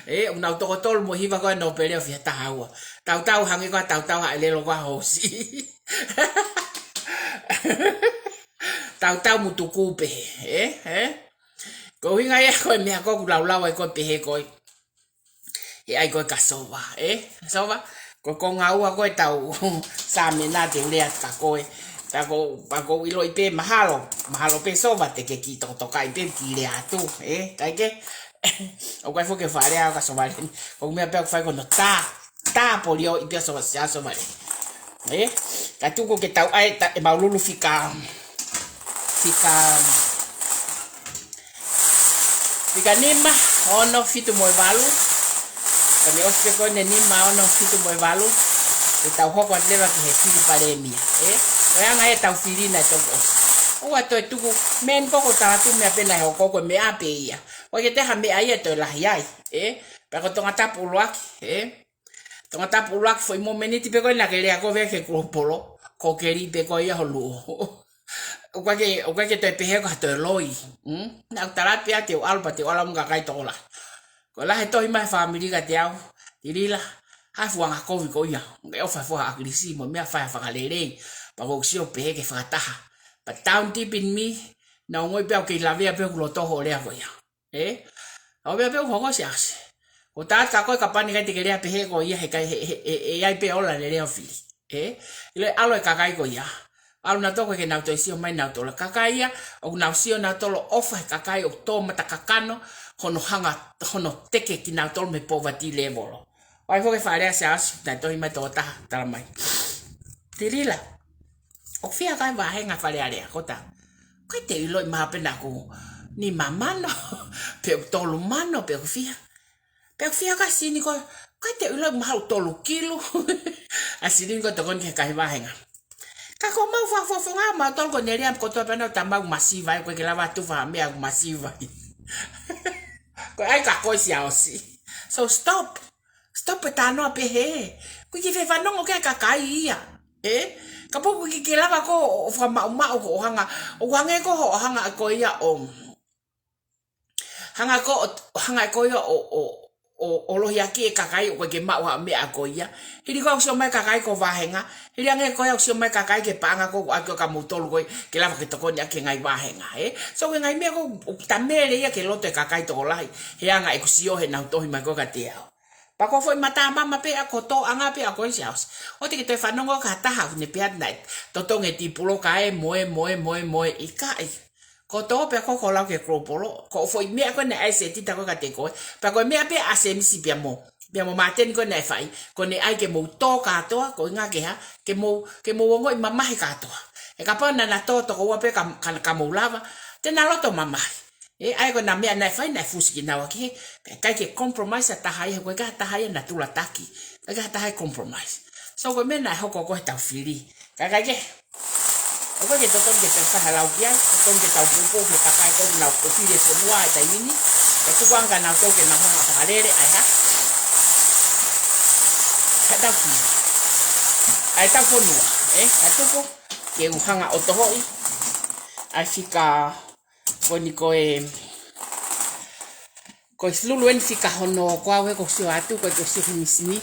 Ē, ʻoku nau toko tolu mo e hiva ko ē nōpele ʻo fie taha ua. Tautau hangē ko e tautau ʻa e ʻelelo ko ē ʻa Hoosi. Tautau mutuku pē, ē, ē? Ko e ʻuhinga ia ko e meʻa ko ē ʻoku laulau ai ko ē pehē ko ē. ʻE ʻai ko ē kia Sova, ē? Sova, ko e konga ua ko ē ʻetau sāmena te u lea atu kia koe. Pea ko, pea ʻoku ou ʻiloʻi pē mahalo, mahalo pē Sova te ke kiʻi tokotokaʻi pē kiʻi lea atu, ē? Kae kehe, ʻoku ʻikai foki ke fakalea au kia Sova Leni. Ko e meʻa pē ʻoku fai ko hono tā, tā polio ʻi pē ʻa Sova, ʻa Sova Leni. Ē? Ka tuku ke tau ʻai, ta, ʻemau lulu fika, fika, fika nima, ono, fitu mo e valu. Ka ne ʻosi pē ko eni e nima, ono, fitu mo e valu, ke tau hoko atu leva ki he fili palēmia, ē? Ko e anga ia ʻetau fili naʻe toki ʻosi. ʻOua toe tuku, meʻa ni ko ē ʻoku ou tala atu meʻa pē naʻe hoko ko e meʻa pē ia. ʻOku ʻikai ke toe ha meʻa ia ʻe toe lahi ai, ē? Pea ko Tongatapu ʻuluaki, ē? Tongatapu ʻuluaki foʻi mōmeniti pē ko ē naʻa ke lea ko ē ki he Global, ko Keli pē ko ia ho luo. ʻOku ʻikai ke, ʻoku ʻikai ke toe pehē ko ha toe loi. Mm? Naʻa ku tala pē ʻe au te u ʻalu pea te u ʻalu mo e kakai tokolahi. Ko e lahi e tohi mai he fāmili kiate au, Tilila, ha fuʻu anga kovi ko ia. Ke ʻofa fua ʻa ʻAkilisi mo e meʻa, fai ha fakalelei. Pea ʻoku ou sio pē ke fakataha. But down deep in me, naʻe ongoʻi pē au kei lavea pē hoku loto hoʻo lea ko ia. Ē? ʻA e meʻa pē ʻoku hoko, Siaosi. ʻOku ou tala atu kia koe, kapau naʻe ʻikai te ke lea pehē ko ia, he ʻikai, he, he, he, he ʻe ʻi ai pē ʻa e ola lelei ʻo e fili. Ē? ʻIlo e ʻalu e kakai ko ia. ʻAlu nautolu, ʻoku ʻikai ke nau toe sio mai nautolu. Kakai ia, ʻoku nau sio nautolu ʻofa he kakai ʻoku tō mata kakano, hono hanga, hono teke kinautolu mei he poverty level. ʻOku ʻi ai foki e fakalea, Siaosi, naʻe tohi mai, tokotaha tala mai. Tilila, ʻoku fiha e kakai vāhenga Fale Alea, ko ta. ʻOku ʻikai te u ʻiloʻi mahalo pē naʻa ku nima mano, pe ʻoku tolu mano, pe ʻoku fiha. Pe ʻoku fiha e kakai Silini ko ē, ʻoku ʻikai te u ʻiloʻi mahalo ʻoku tolu kilu. ʻA Silini ko ē tokoni ki he kakai vāhenga. Ka ko ʻemau fakafofonga, mautolu ko ʻene lea kotoa pē ʻa e tamai ʻoku masiva, ʻoku ʻikai ke lava tufa ha meʻa ʻoku masiva. Ko e ʻai ka ko e Siaosi. So stop. Stop e talanoa pehē. ʻOku ʻikai ke fie fanongo ki ai e kakai ia. Ē? Kapau ʻoku ʻikai ke lava koe ʻo fakamaʻumaʻu hoʻo hanga, ʻoku hangē ko hoʻo hanga ko ia ʻo, hanga ko, hanga ko ia ʻo, ʻo, ʻo, ʻo lohiakiʻi e kakai ʻoku ʻikai ke maʻu ha meʻa ko ia. Hili ko ē ʻoku sio mai e kakai ko e vāhenga. Hili ange ko ia ʻoku sio mai e kakai ki he paʻanga ko ē ʻoku ʻai ko ē kia moutolu ko ē ke lava ke tokoni ʻaki e ngaahi vāhenga, ē? So ko e ngaahi meʻa ko ē ʻoku ta mele ia ki he loto e kakai tokolahi. He anga ʻeku sio heʻenau tohi mai ko ē kiate au. Pea ko e foʻi mata mama pē ʻa ko e tōʻanga pē ʻa ko e Siaosi. ʻOua te ke toe fanongo ki ha taha ʻoku ne pehē naʻe totongi e tipulo kae mo e, mo e, mo e, mo e, ʻikai. Ko e tō pē ko ē ko e lau ki he Global, ko e foʻi meʻa ko ē naʻe ʻai e setita ko ē kiate koe. Pea ko e meʻa pē ʻa Semisi pea mo, pea mo Māteni ko ē naʻe fai, ko ʻene ʻai ke mou tō kātoa, ko e ʻuhinga ke hā, ke mou, ke mou ongoʻi mamahi kātoa. He kapau naʻa na tō toko ua pē ka, ka, ka mou lava, te na loto mamahi. Ē, ʻa ia ko ʻena meʻa naʻe fai, naʻe fusi kinaua ki he, pea ʻikai ke compromise ha taha ia, he ʻoku ʻikai ha taha ia naʻe tulataki. ʻIkai ha taha ia compromise. So ko e meʻa naʻe hoko ko ē heʻetau fili. Kae kehe, ʻoku ʻikai ke totonu ke tau fai ha lau ki ai, totonu ke tau poupou ki he kakai ko ē ʻoku nau fili e fonua he taimi ni. Ke tuku ange kia nautolu ke nau hanga ʻo fakalele, ʻa e hā? Heʻetau fili. ʻA ʻetau fonua, ē? Ka tuku ke u hanga ʻo tohoʻi ʻa e fika ko eni ko e, ko e lulu eni fika hono, ko au he ʻoku ou sio atu, ko e ʻoku ou sio ki he misini.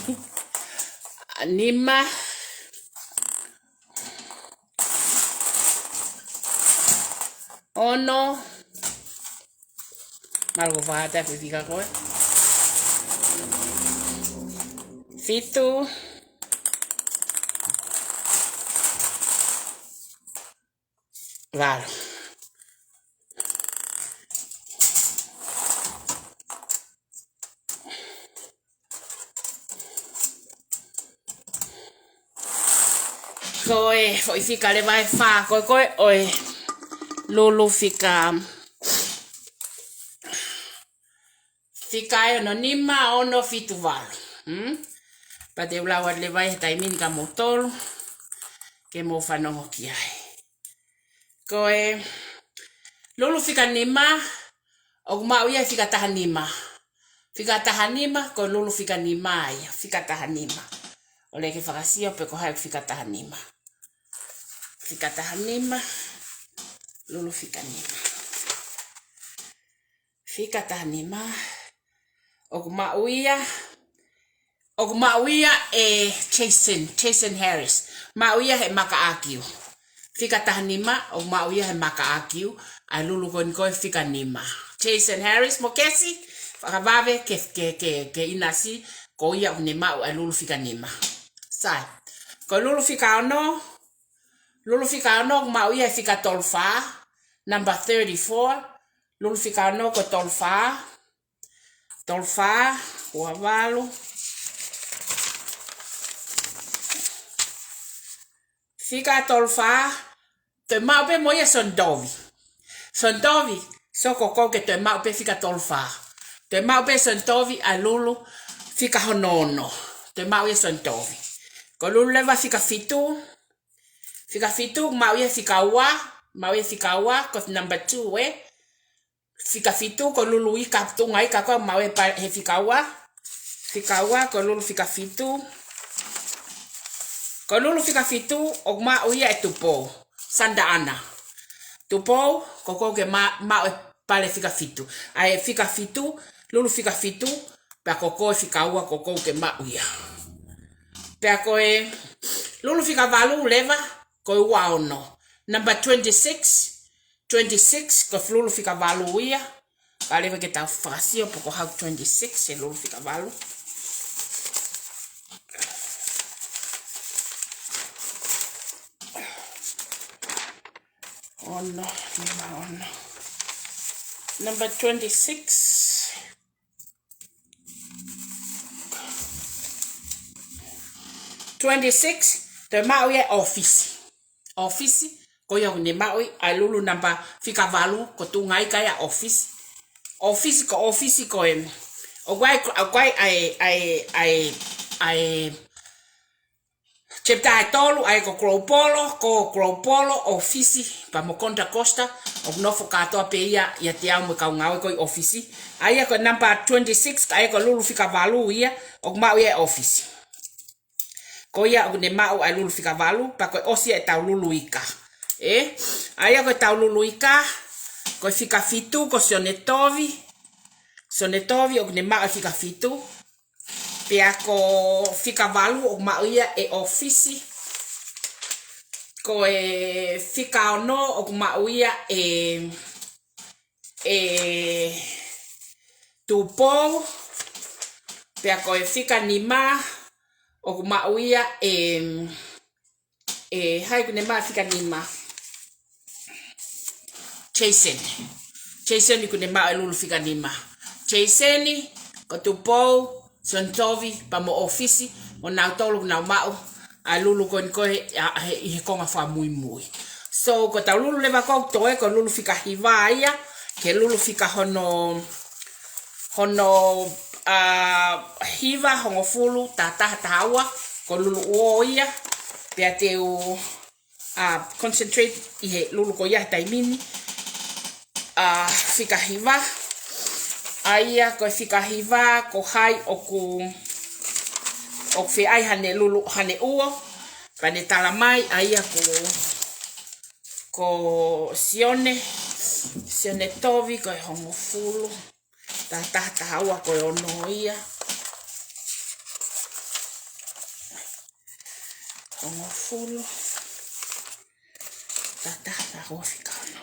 Nima, ono, mahalo ko e fā atu e fika ko ē. Fitu. Valu. Ko e foʻi fika leva ʻe fā ko ē, ko ē ʻo e lulu fika. Fika ʻe ono, nima, ono, fitu, valu. Hmm? Pea te u lau atu leva ia he taimi ni kia moutolu ke mou fanongo ki ai. Ko e lulu fika nima, ʻOku maʻu ia he fika taha nima. Fika taha nima, ko e lulu fika nima ia. Fika taha nima. ʻOku lelei ke fakasio pe ko hai fika taha nima. Fika taha nima. Lulu fika nima. Fika taha nima. ʻOku maʻu ia. ʻOku maʻu ia ʻe Jason, Jason Harris. Maʻu ia he maka ʻakiu. Fika taha nima, ʻoku maʻu ia he maka ʻakiu. ʻA e lulu ko eni ko e fika nima. Jason Harris, mo Kesi, fakavave ke, ke, ke, ke ʻinasi, ko ia ʻoku ne maʻu ʻa e lulu fika nima. Sai. Ko e lulu fika ono, lulu fika ono, ʻoku maʻu ia he fika tolu fā, number thirty-four. Lulu fika ono ko e tolu fā. Tolu fā, ua valu. Fika tolu fā, toe maʻu pē mo ia Sontovi. Sontovi, so ko ʻoku ke toe maʻu pē fika tolu fā. Toe maʻu pē Sontovi ʻa e lulu fika hono ono. Toe maʻu ia Sontovi. Ko e lulu leva fika fitu. Fika fitu, maʻu ia fika ua. Maʻu ia fika ua, ko e number two, ē. Fika fitu, ko e lulu ika, tuʻunga ika ko ē maʻu ʻe pa-, he fika ua. Fika ua, ko e lulu fika fitu. Ko e lulu fika fitu, ʻoku maʻu ia ʻe Tupou. Sanda Ana. Tupou, ko ʻoku ke ma-, maʻu e pale fika fitu. ʻA e fika fitu, lulu fika fitu, pea ko ʻoku fika ua ko ʻoku ke maʻu ia. Pea ko e lulu fika valu leva, ko e ua ono. Number twenty-six, twenty-six, ko e lulu fika valu ia. Ka leva ke tau fakasio pe ko hai twenty-six, he lulu fika valu. Ono, nima ono. Number twenty-six. Twenty-six, toe maʻu ia ʻe ʻOfisi. ʻOfisi, ko ia ʻoku ne maʻu ia ʻa e lulu namba fika valu, ko e tuʻunga ika ia ʻOfisi. ʻOfisi ko ʻOfisi ko ē. ʻOku ʻi ai, ʻoku ʻi ai ʻa e, ʻa e, ʻa e, ʻa e chapter ʻe tolu, ʻa ia ko Global, ko Global, ʻOfisi, pea mo Contra Costa, ʻoku nofo kātoa pē ia, ʻiate au mo e kau ngāue ko ē ʻi ʻOfisi. ʻA ia ko e namba twenty-six, ʻa ia ko e lulu fika valu ia, ʻoku maʻu ia ʻe ʻOfisi. Ko ia ʻoku ne maʻu ʻa e lulu fika valu, pea ko e ʻosi ia ʻetau lulu ika. Ē? ʻA ia ko ʻetau lulu ika, ko e fika fitu, ko Sione Tovi. Sione Tovi ʻoku ne maʻu ʻa e fika fitu. Pea ko e fika valu ʻoku maʻu ia ʻe ʻOfisi. Ko e fika ono ʻoku maʻu ia ʻe, ʻe Tupou. Pea ko e fika nima ʻoku maʻu ia ʻe, ʻe hai ʻoku ne maʻu fika nima? Jason. Jason ʻoku ne maʻu e lulu fika nima. Jason, ko Tupou, Sione Tovi, pea mo ʻOfisi, ʻo nau tolu ʻoku nau maʻu ʻa e lulu ko eni ko ē, ʻa, he, ʻi he konga fakamuimui. So, ko ʻetau lulu leva ko ē ʻoku toe, ko e lulu fika hiva ia, ki he lulu fika hono, hono, ʻa, hiva, hongofulu, taha taha, taha ua, ko e lulu ʻuo ia, pea te u, ʻa, concentrate ʻi he lulu ko ia he taimi ni. ʻA, fika hiva. ʻA ia ko e fika hiva, ko hai ʻoku, ʻoku fie ʻai haʻane lulu, haʻane ʻuo. Pea ne tala mai, ʻa ia ko, ko Sione, Sione Tovi, ko e hongofulu. Taha taha, taha ua ko e ono ia. Hongofulu. Taha taha, taha ua fika ono.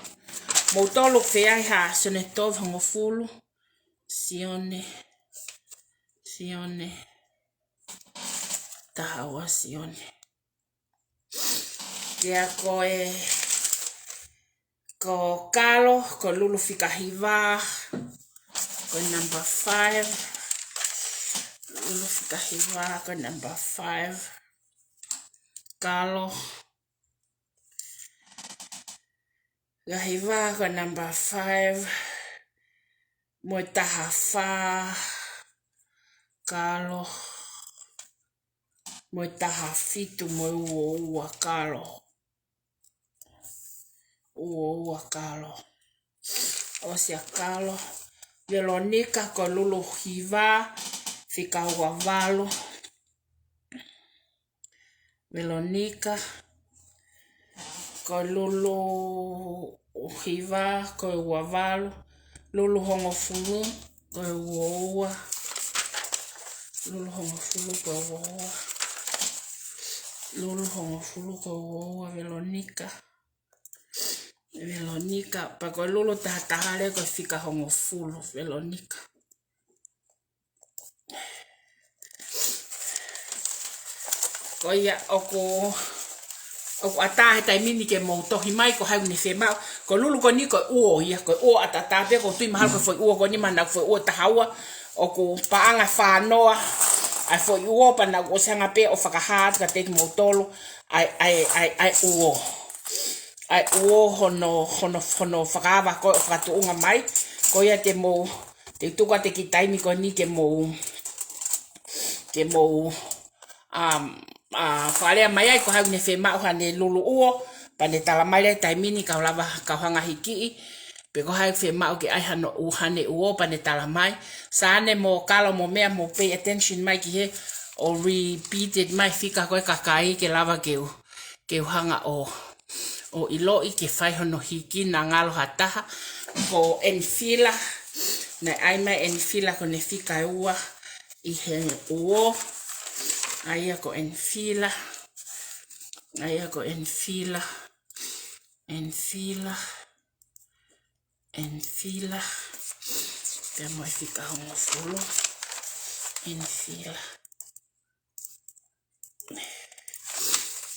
Mou tolu fie ʻai ha Sione Tovi hongofulu. Sione. Sione. Taha ua Sione. Pea ko e, ko Kalo, ko e lulu fika hiva, ko e number five. Lulu fika hiva, ko e number five. Kalo. Fika hiva, ko e number five. Mo e taha fā, Kalo. Mo e taha fitu, mo e ua ua, Kalo. Ua ua, Kalo. ʻOsi ʻa Kalo. Velonika, ko e lulu hiva, fika ua valu. Velonika, ko e lulu hiva, ko e ua valu. Lulu hongofulu, ko e ua ua. Lulu hongofulu, ko e ua ua. Lulu hongofulu, ko e ua ua, Velonika. Velonika, pea ko e lulu tahataha leva ko e fika hongofulu, Velonika. Ko ia ʻoku, ʻoku ʻatā he taimi ni ke mou tohi mai ko hai ʻoku ne fiemaʻu. Ko e lulu ko eni ko e uo ia, ko e uo ʻataʻatā pē, ʻoku ou tui mahalo ko e foʻi uo ko eni mahalo ko e foʻi uo taha ua, ʻoku paʻanga fānoa ʻa e foʻi uo pea naʻá ku ʻosi hanga pē ʻo fakahā atu kiate kimoutolu ʻa e, ʻa e, ʻa e, ʻa e uo. ʻA e uo hono, hono, hono fakaava ko ē ʻo fakatuʻunga mai. Ko ia te mou, te u tuku atu e kiʻi taimi ko eni ke mou, ke mou, um, uh, fakalea mai ai ko hai ʻoku ne fiemaʻu haʻane lulu uo, pea ne tala mai leva he taimi ni kau lava kau hanga hikiʻi, pe ko hai ʻoku fiemaʻu ke ʻai hano u-, haʻane uo pea ne tala mai. Sane mo Kalo mo meʻa mou pay attention mai ki he, ʻo repeat it mai fika ko ē kakai ke lava ke u, ke u hanga ʻo, ʻo ʻiloʻi ke fai hono hiki naʻa ngalo ha taha. Ko Enfila, naʻe ʻai mai Enfila ko ʻene fika ua ʻi he uo. ʻA ia ko Enfila. ʻA ia ko Enfila. Enfila. Enfila. Pea mo e fika hongofulu. Enfila.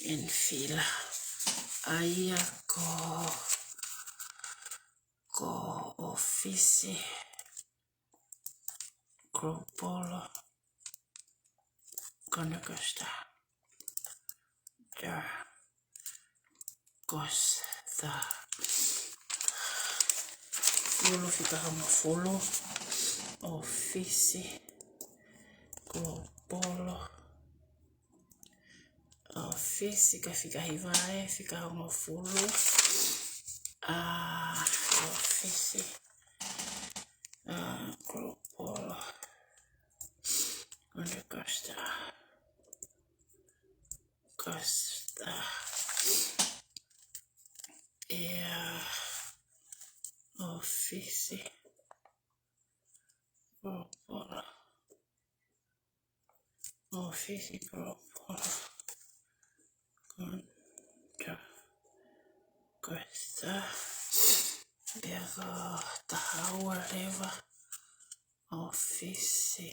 Enfila. ʻA ia ko, ko ʻOfisi Global Conquista. Da Costa. Lulu fika hongofulu. ʻOfisi Global. ʻOfisi, ka fika hiva ē, fika hongofulu. ʻA, ʻOfisi, ʻa, Global Conquista. Costa. ʻIa, ʻOfisi Global. ʻOfisi Global Conquista. Pea ko e taha ua leva, ʻOfisi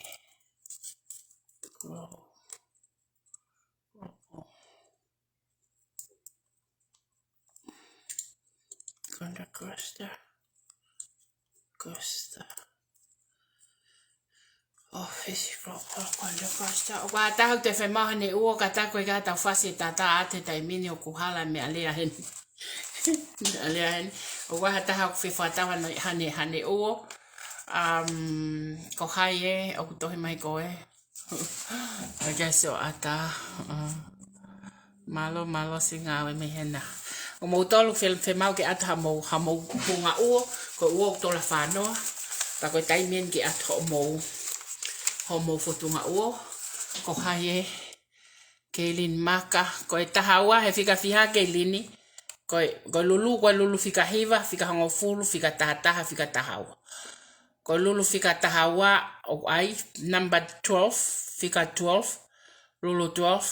Global Conquista. Costa. ʻOfisi Global Conquista. ʻOku ʻi ai ha taha ʻoku te fiemaʻu haʻane uo, ka ʻoku ʻikai ke tau fasi e tata ʻa e taimi ni, ʻoku hala e meʻalea heni. Meʻalea heni. ʻOku ʻi ai ha taha ʻoku fie fakatau haʻane, haʻane, haʻane uo. Um, ko hai ē ʻoku tohi mai ko ē? I guess ʻoku ʻatā. Uh, mālō, mālō siʻi ngāue mei hena. ʻOku mou tolu fe-, fiemaʻu ke ʻatu haʻamou, haʻamou fotunga uo, ko e uo ʻoku tola fānoa. Pea ko e taimi eni ke ʻatu hoʻomou, hoʻomou fotunga uo. Ko hai ē? Keilini Maka, ko e taha ua he fika fiha Keilini, ko e, ko e lulu, ko e lulu fika hiva, fika hongofulu, fika tahataha, fika taha ua. Ko e lulu fika taha ua, ʻoku ʻi ai, number twelve, fika twelve, lulu twelve.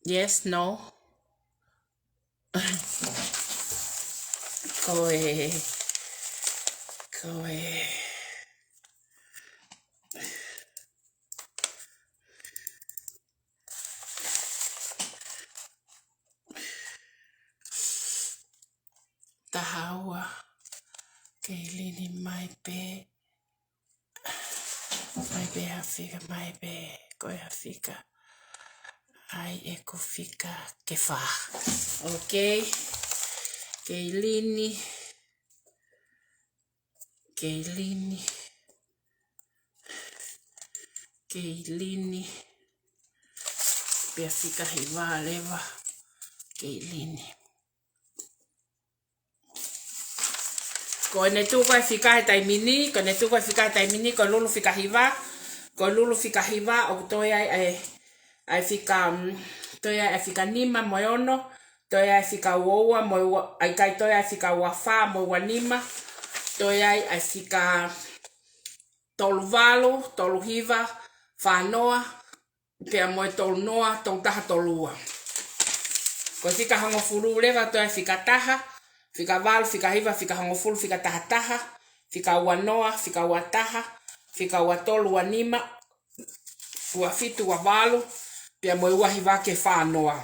Yes, no. Ko e, ko e taha ua, Keilini mai pē, mai pē ha fika, mai pē ko e ha fika. ʻAi ʻeku fika ke fā. Okay. Keilini. Keilini. Keilini. Pea fika hiva leva. Keilini. Ko ʻene tuʻu ko ē fika he taimi ni, ko ʻene tuʻu ko ē fika he taimi ni, ko e lulu fika hiva, ko e lulu fika hiva, ʻoku toe ai ʻa e, ʻa e fika, mm, toe ai ʻa e fika nima mo e ono, toe ai ʻa e fika ua ua mo e ua, ʻa ʻikai toe ai ʻa e fika ua fā mo e ua nima, toe ai ʻa e fika tolu valu, tolu hiva, fā noa, pea mo e tolu noa, tolu taha tolu ua. Ko e fika hongofulu leva toe ai fika taha, fika valu, fika hiva, fika hongofulu, fika taha taha, fika ua noa, fika ua taha, fika ua tolu, ua nima, ua fitu, ua valu, pea mo e ua hiva ki he fā noa.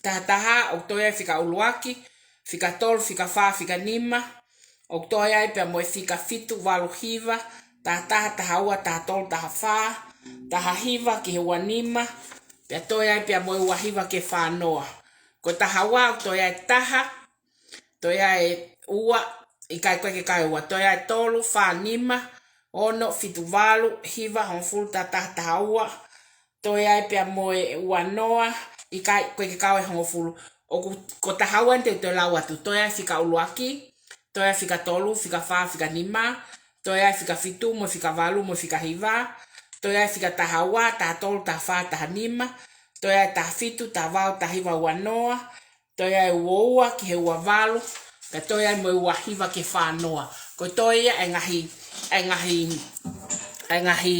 Taha taha, ʻoku toe ai fika ʻuluaki, fika tolu, fika fā, fika nima, ʻoku toe ai pea mo e fika fitu, valu hiva, taha taha, taha ua, taha tolu, taha fā, taha hiva ki he ua nima, pea toe ai pea mo e ua hiva ki he fā noa. Ko e taha ua, ʻoku toe ai taha, toe ai ua, ʻikai ko ē ke kau e ua, toe ai tolu, fā, nima, ono, fitu, valu, hiva, hongofulu, taha taha, taha ua, toe ai pea mo e ua noa, ʻikai ko ē ke kau e hongofulu. ʻOku, ko e taha ua eni te u toe lau atu, toe ai fika ʻuluaki, toe ai fika tolu, fika fā, fika nima, toe ai fika fitu, mo e fika valu, mo e fika hiva, toe ai fika taha ua, taha tolu, taha fā, taha nima, toe ai taha fitu, taha valu, taha hiva, ua noa, toe ai ua ua ki he ua valu, pea toe ai mo e ua hiva ki he fā noa. Ko e toe ia ʻa e ngaahi, ʻa e ngaahi, ʻa e ngaahi,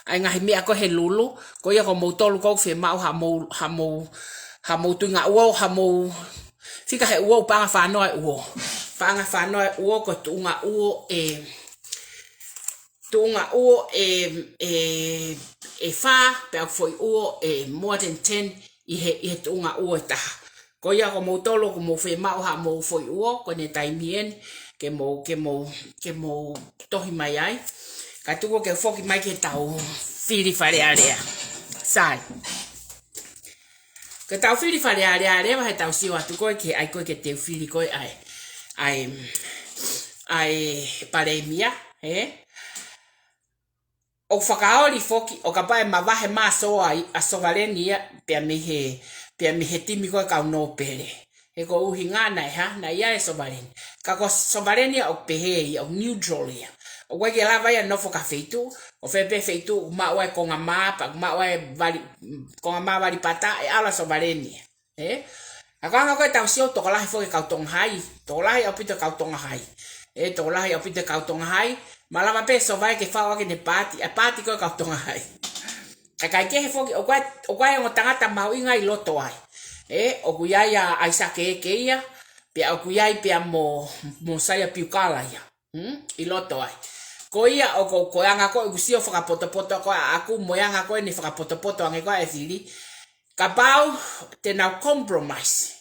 ʻa e ngaahi meʻa ko ē he lulu, ko ia ko moutolu ʻoku fiemaʻu haʻamou, haʻamou, haʻamou tuʻunga ʻuo, haʻamou fika he ʻuo, paʻanga fā noa e ʻuo. Paʻanga fā noa e ʻuo, ko e tuʻunga ʻuo ʻe, tuʻunga ʻuo ʻe, ʻe, ʻe fā, pea foʻi ʻuo ʻe more than ten ʻi he, ʻi he tuʻunga ʻuo ʻe taha. Ko ia ko moutolu ʻoku mou fiemaʻu haʻamou foʻi ʻuo, ko ʻene taimi eni ke mou, ke mou, ke mou tohi mai ai. Ka tuku ke foki mai ki heʻetau fili Fale Alea. Sai. Ko ʻetau fili Fale Alea leva heʻetau sio atu ko ē ki he ʻai ko ē ke teu fili ko ē ʻa e, ʻa e, ʻa e palēmia, ē? ʻOku fakaoli foki, ʻo kapau ʻe mavahe mai ʻa Soa ia, ʻa Sovaleni ia, pea mei he, pea mei he timi ko ē kau nōpele. He ko e ʻuhinga naʻe hā, naʻe ʻi ai ʻa Sovaleni. Ka ko Sovaleni ia ʻoku pehē ia, ʻoku neutral ia. ʻOku ʻikai ke lava ia ʻo nofo ki ha feituʻu, ʻo fē pē feituʻu, ʻoku maʻu ai e konga mā, pea ʻoku maʻu ai e vali, konga mā vali pata, ʻe ʻalu ʻa Sovaleni ia. Ē? Ka ko e anga ko ē ʻetau sio, tokolahi foki e kau Tonga Hai, tokolahi ʻaupito e kau Tonga Hai. Ē, tokolahi ʻaupito e kau Tonga Hai, malava pē ʻe Sova ia ke faʻu ʻaki ʻene paati, ʻa e paati ko ē e kau Tonga Hai. Ka ʻikai ke he foki, ʻoku ʻi ai, ʻoku ʻi ai e ongo tangata mahuʻinga ʻi loto ai. Ē, ʻoku ʻi ai ʻa ʻAisake Eke ia, pea ʻoku ʻi ai pea mo, mo Saia Piukala ia. Hmm? ʻI loto ai. Ko ia ʻoku, ko e anga ko ē ʻeku sio fakapotopoto ko ē ʻaʻaku mo e anga ko ē ʻene fakapotopoto ange ko ē ʻa e fili. Kapau te nau compromise.